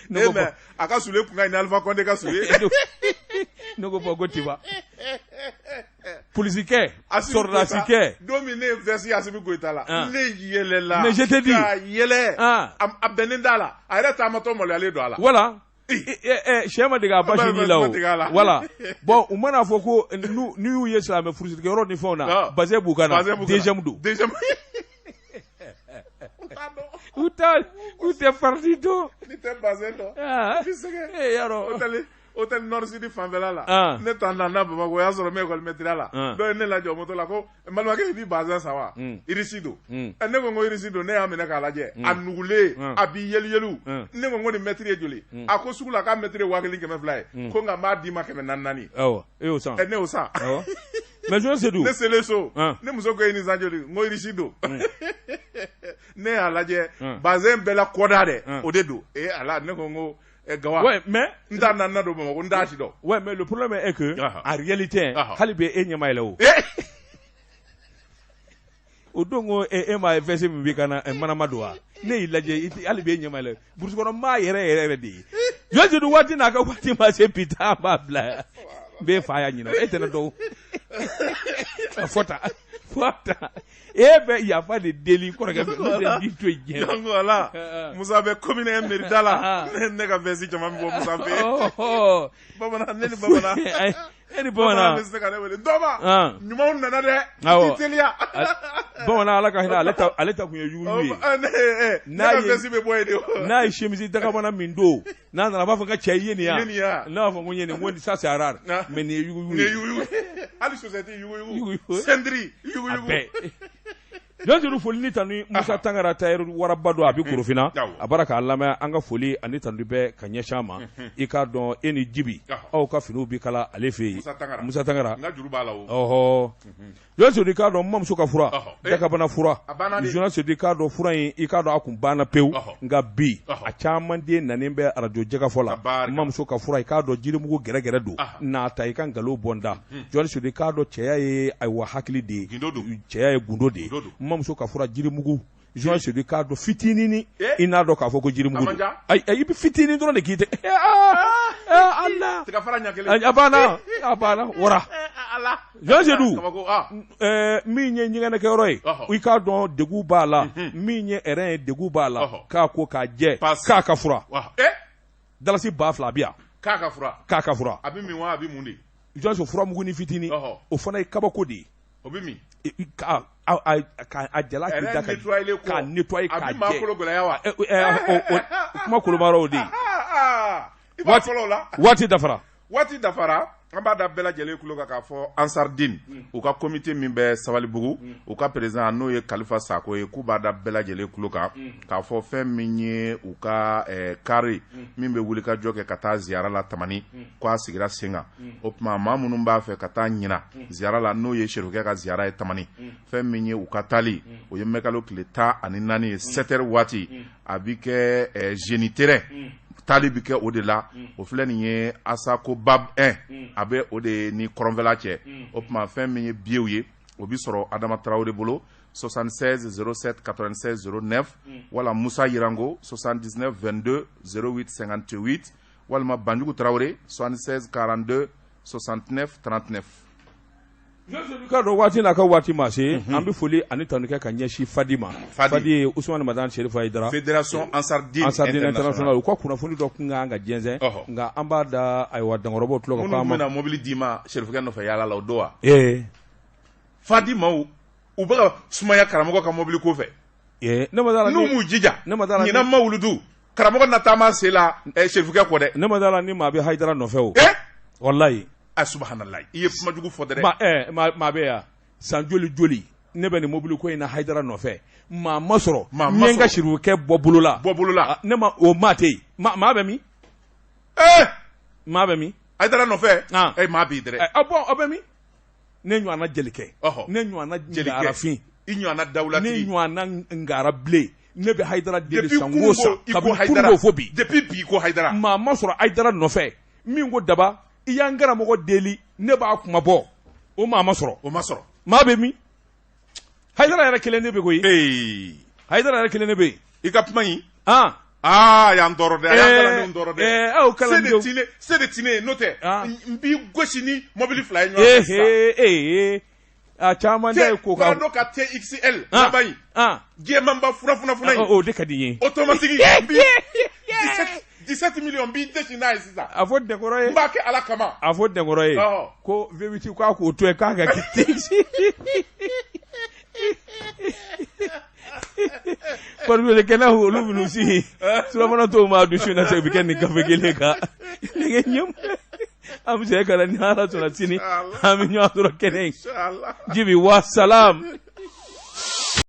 S2: mais a ka soulier kun ka ɲi ni Alpha Condé ka soulier
S1: ne ko bon ko tu vois polisikɛ sɔrɔdasikɛ
S2: don min ne ye veste Asimi Goyita la ne yɛlɛla
S1: mais je te dis
S2: ka yɛlɛ a bɛnnen t'a la a yɛrɛ taamatɔ maloyalen don a la
S1: voilà sɛ ma dege a ba sinji la o voilà bon u mana fɔ ko n'u y'u ye silamɛ furusirikɛyɔrɔ ni fɛnw na bazɛn b'u kan na DGM don u t'a u tɛ farati dɔn
S2: n'i tɛ bazɛn dɔn i bɛ sɛgɛn
S1: yarɔ
S2: hôtel Nord Sud fanfɛla la ne taa nana Bamakɔ o y'a sɔrɔ n bɛ école maître la dɔ ye ne lajɔ moto la ko n balimakɛ i bɛ bazɛn san wa irisi don ne ko n ko irisi don ne y'a minɛ k'a lajɛ a nugulen a b'i yeli yeliw ne ko n ko nin mètre ye joli a ko sugu la k'a mètre ye 1200 ye ko nka n b'a d'i ma 400
S1: awɔ e y'o san
S2: ne y'o san
S1: mais Jɔn Sedu
S2: ne selen so ne muso ko e ni san joli n ko irisi don ne y'a lajɛ bazɛn bɛɛ la kɔda dɛ o de don ee ala ne ko n ko Gawa
S1: ouais mais
S2: n t'a nana don Bamakɔ n t'a si dɔn
S1: ouais mais le problème est que en réalité hali bi e ɲɛ ma yɛlɛ o o don ko e ma veste min b'i kan na manama don wa ne y'i lajɛ hali bi e ɲɛ ma yɛlɛ brousse kɔnɔ maa yɛrɛ yɛrɛ yɛrɛ de ye Jɔn Sedu waati n'a ka waati ma se bi taa b'a bila yan n b'e fa ya ɲinɛ e tɛ ne dɔn fɔ tan fɔ tan e bɛ yafa de deli kɔrɔkɛ fɛ n'o tɛ n b'i to yen diɲɛ na.
S2: Donc voilà Musa bɛ commune 1 mairie da la ne ka veste caman bɛ bɔ Musa fɛ yen bamanan ne ni bamanan
S1: e ni bamanan
S2: bɛ se ka ne wele dɔba ɲumanw nana dɛ i teliya
S1: bamanan ala ka hinɛ ale ta ale ta kun ye yuguyugu ye
S2: ne ka veste bɛ bɔ yen de
S1: n'a ye chemise dakabana min don n'a nana a b'a fɔ n ka cɛ i ye nin ye n'a b'a fɔ ko n ye nin ko ça c'est rare mais nin ye yuguyugu
S2: ye hali chaussette yuguyugu ceinture yuguyugu
S1: a bɛɛ Jɔn Sedu, foli ni tanu. Musa Tangara, tailleur waraba don, a bɛ Korofina, a bɔra k'a lamɛn. An ka foli ani tanu bɛ ka ɲɛsin a ma. I k'a dɔn, e ni Jibi, aw ka finiw bɛ kala ale fɛ yen, Musa Tangara. Ɔhɔ, Jɔn Sedu, i k'a dɔn, mamuso ka fura, dakabana fura. Jɔn Sedu, i k'a dɔn, fura in, i k'a dɔn, a kun banna pewu, nka bi a caman den nanen bɛ arajo jɛkafɔ la. Mamuso ka fura, i k'a dɔn, jirimugu gɛrɛgɛrɛ don, n'a ta i ka nkalon bɔ n da. Jɔn Sedu, i k'a dɔn, cɛya ye, ayiwa, hakili de ye, cɛya ye gundo de ye. Mamuso ka fura jirimugu, Jɔn Sedu, i k'a dɔn, fitinin, i n'a dɔn k'a fɔ ko jirimugu don. Ayi, i bɛ fitinin dɔrɔn de k'i tɛ ala, a banna, a banna wara. Jɔn Sedu, min ye ɲɛgɛnɛkɛyɔrɔ ye, i k'a dɔn, degun b'a la. Min ye rein ye, degun b'a la. K'a ko k'a jɛ, k'a ka fura dalasi 2000 a bɛ yan.
S2: K'a ka fura.
S1: K'a ka fura.
S2: A bɛ min wa, a bɛ mun de?
S1: Jɔn Sedu, furamugu ni fitinin, o fana ye kabako de ye.
S2: O bɛ min?
S1: Ka a jala k'i da k'a nettoyer k'a
S2: jɛ. A bɛ maa kolo gɛlɛya wa?
S1: Kuma koloma o de ye.
S2: I b'a fɔlɔ o la.
S1: Waati dafara.
S2: Waati dafara. An b'a da bɛɛ lajɛlen tulo kan k'a fɔ Ansardine, u ka comité min bɛ Sabalibugu, u ka président n'o ye Kalifa Sako ye, k'u b'a da bɛɛ lajɛlen tulo kan k'a fɔ fɛn min ye u ka car min bɛ wuli ka jɔ kɛ ka taa ziyara la Tamani, k'a sigira sen kan. O tuma, maa minnu b'a fɛ ka taa ɲina ziyara la, n'o ye Serifukɛ ka ziyara ye Tamani, fɛn min ye u ka taali, o ye mɛkalo tile 14 ye, 7 heures waati, a bɛ kɛ Zeni terrain, taali bɛ kɛ o de la. O filɛ nin ye Asako Bab 1, a bɛ o de ni kɔrɔnfɛla cɛ. O tuma, fɛn min ye billetw ye, o bɛ sɔrɔ Adama Tarawele bolo, 76 07 96 09, wala Musa Yirango, 79 22 08 58, walima Banjugu Tarawele, 76 42 69 39.
S1: K'a dɔn waati n'a ka waati ma se, an bɛ foli ani tanu kɛ ka ɲɛsin Fadi ma. Fadi ye Usumani Madani Serifu Hayidara,
S2: Fédération Ansardine
S1: Ansardine International. U ka kunnafoni dɔ kun kan ka jɛnsɛn, nka an b'a da, ayiwa, dankɔrɔbaw tulo
S2: kan. Minnu bɛna mobili d'i ma Serifukɛ nɔfɛ yaala la, o don wa?
S1: Ee.
S2: Fadi maaw, u bɛ ka sumaya karamɔgɔ ka mobili ko fɛ.
S1: Ne ma d'a la.
S2: N'u m'u jija.
S1: Ne ma d'a la.
S2: Ɲinan mawuludu, karamɔgɔ na taama sen la Serifukɛ kɔ dɛ.
S1: Ne ma d'a la ni maa bɛ Hayidara nɔfɛ o. Walayi.
S2: A subahanallahi, i ye kuma jugu fɔ dɛ.
S1: Maa bɛ yan san joli joli, ne bɛ nin mobili ko in na Hayidara nɔfɛ, maa ma sɔrɔ.
S2: Maa ma
S1: sɔrɔ. N ye n ka Serifukɛ bɔ bolo la.
S2: Bɔ bolo la.
S1: Ne ma o maa tɛ yen. Maa bɛ min? Maa bɛ min?
S2: Hayidara nɔfɛ. Maa b'i dɛ.
S1: Bon, aw bɛ min? Ne ɲɔgɔnna jelikɛ, ne ɲɔgɔnna jelikɛrafin,
S2: i ɲɔgɔnna dawulatigi,
S1: ne ɲɔgɔnna ngara bilen, ne bɛ Hayidara deli san o san, kabini kununko fo bi.
S2: Depuis bi ko Hayidara.
S1: Maa ma sɔrɔ Hayidara nɔfɛ min ko daba, i y'an karamɔgɔ deli, ne b'a kuma bɔ, o maa ma sɔrɔ.
S2: O ma sɔrɔ.
S1: Maa bɛ min? Hayidara yɛrɛ kelen de bɛ koyi. Hayidara yɛrɛ kelen de bɛ yen.
S2: I ka kuma in.
S1: Aa,
S2: y'an tɔɔrɔ dɛ, a y'an kalandenw tɔɔrɔ dɛ.
S1: Aw kalandenw.
S2: Se de ti ne ye, n'o tɛ n b'i gosi ni mɔbili fila ye ɲɔgɔn fɛ sisan.
S1: Ee, a caman da ye ko
S2: kan. Prado ka TXL laban in. Jɛmanba fura in.
S1: O de ka di n ye.
S2: Automatique, n b'i 17 millions, n b'i desi n'a ye sisan.
S1: A fɔ Dɛnkɔrɔ ye.
S2: N b'a kɛ Ala kama.
S1: A fɔ Dɛnkɔrɔ ye. Ko V8 k'a k'o to yen, k'a ka kɛ TX. Kɔrɔkɛlaw, olu minnu si surafana tɔw ma dusu na se, u bɛ kɛ nin gafe kelen kan nɛgɛ ɲɛ. An bɛ se ka na, ni Ala sɔnna, sini an bɛ ɲɔgɔn sɔrɔ kɛnɛ in. Jibi wa salam.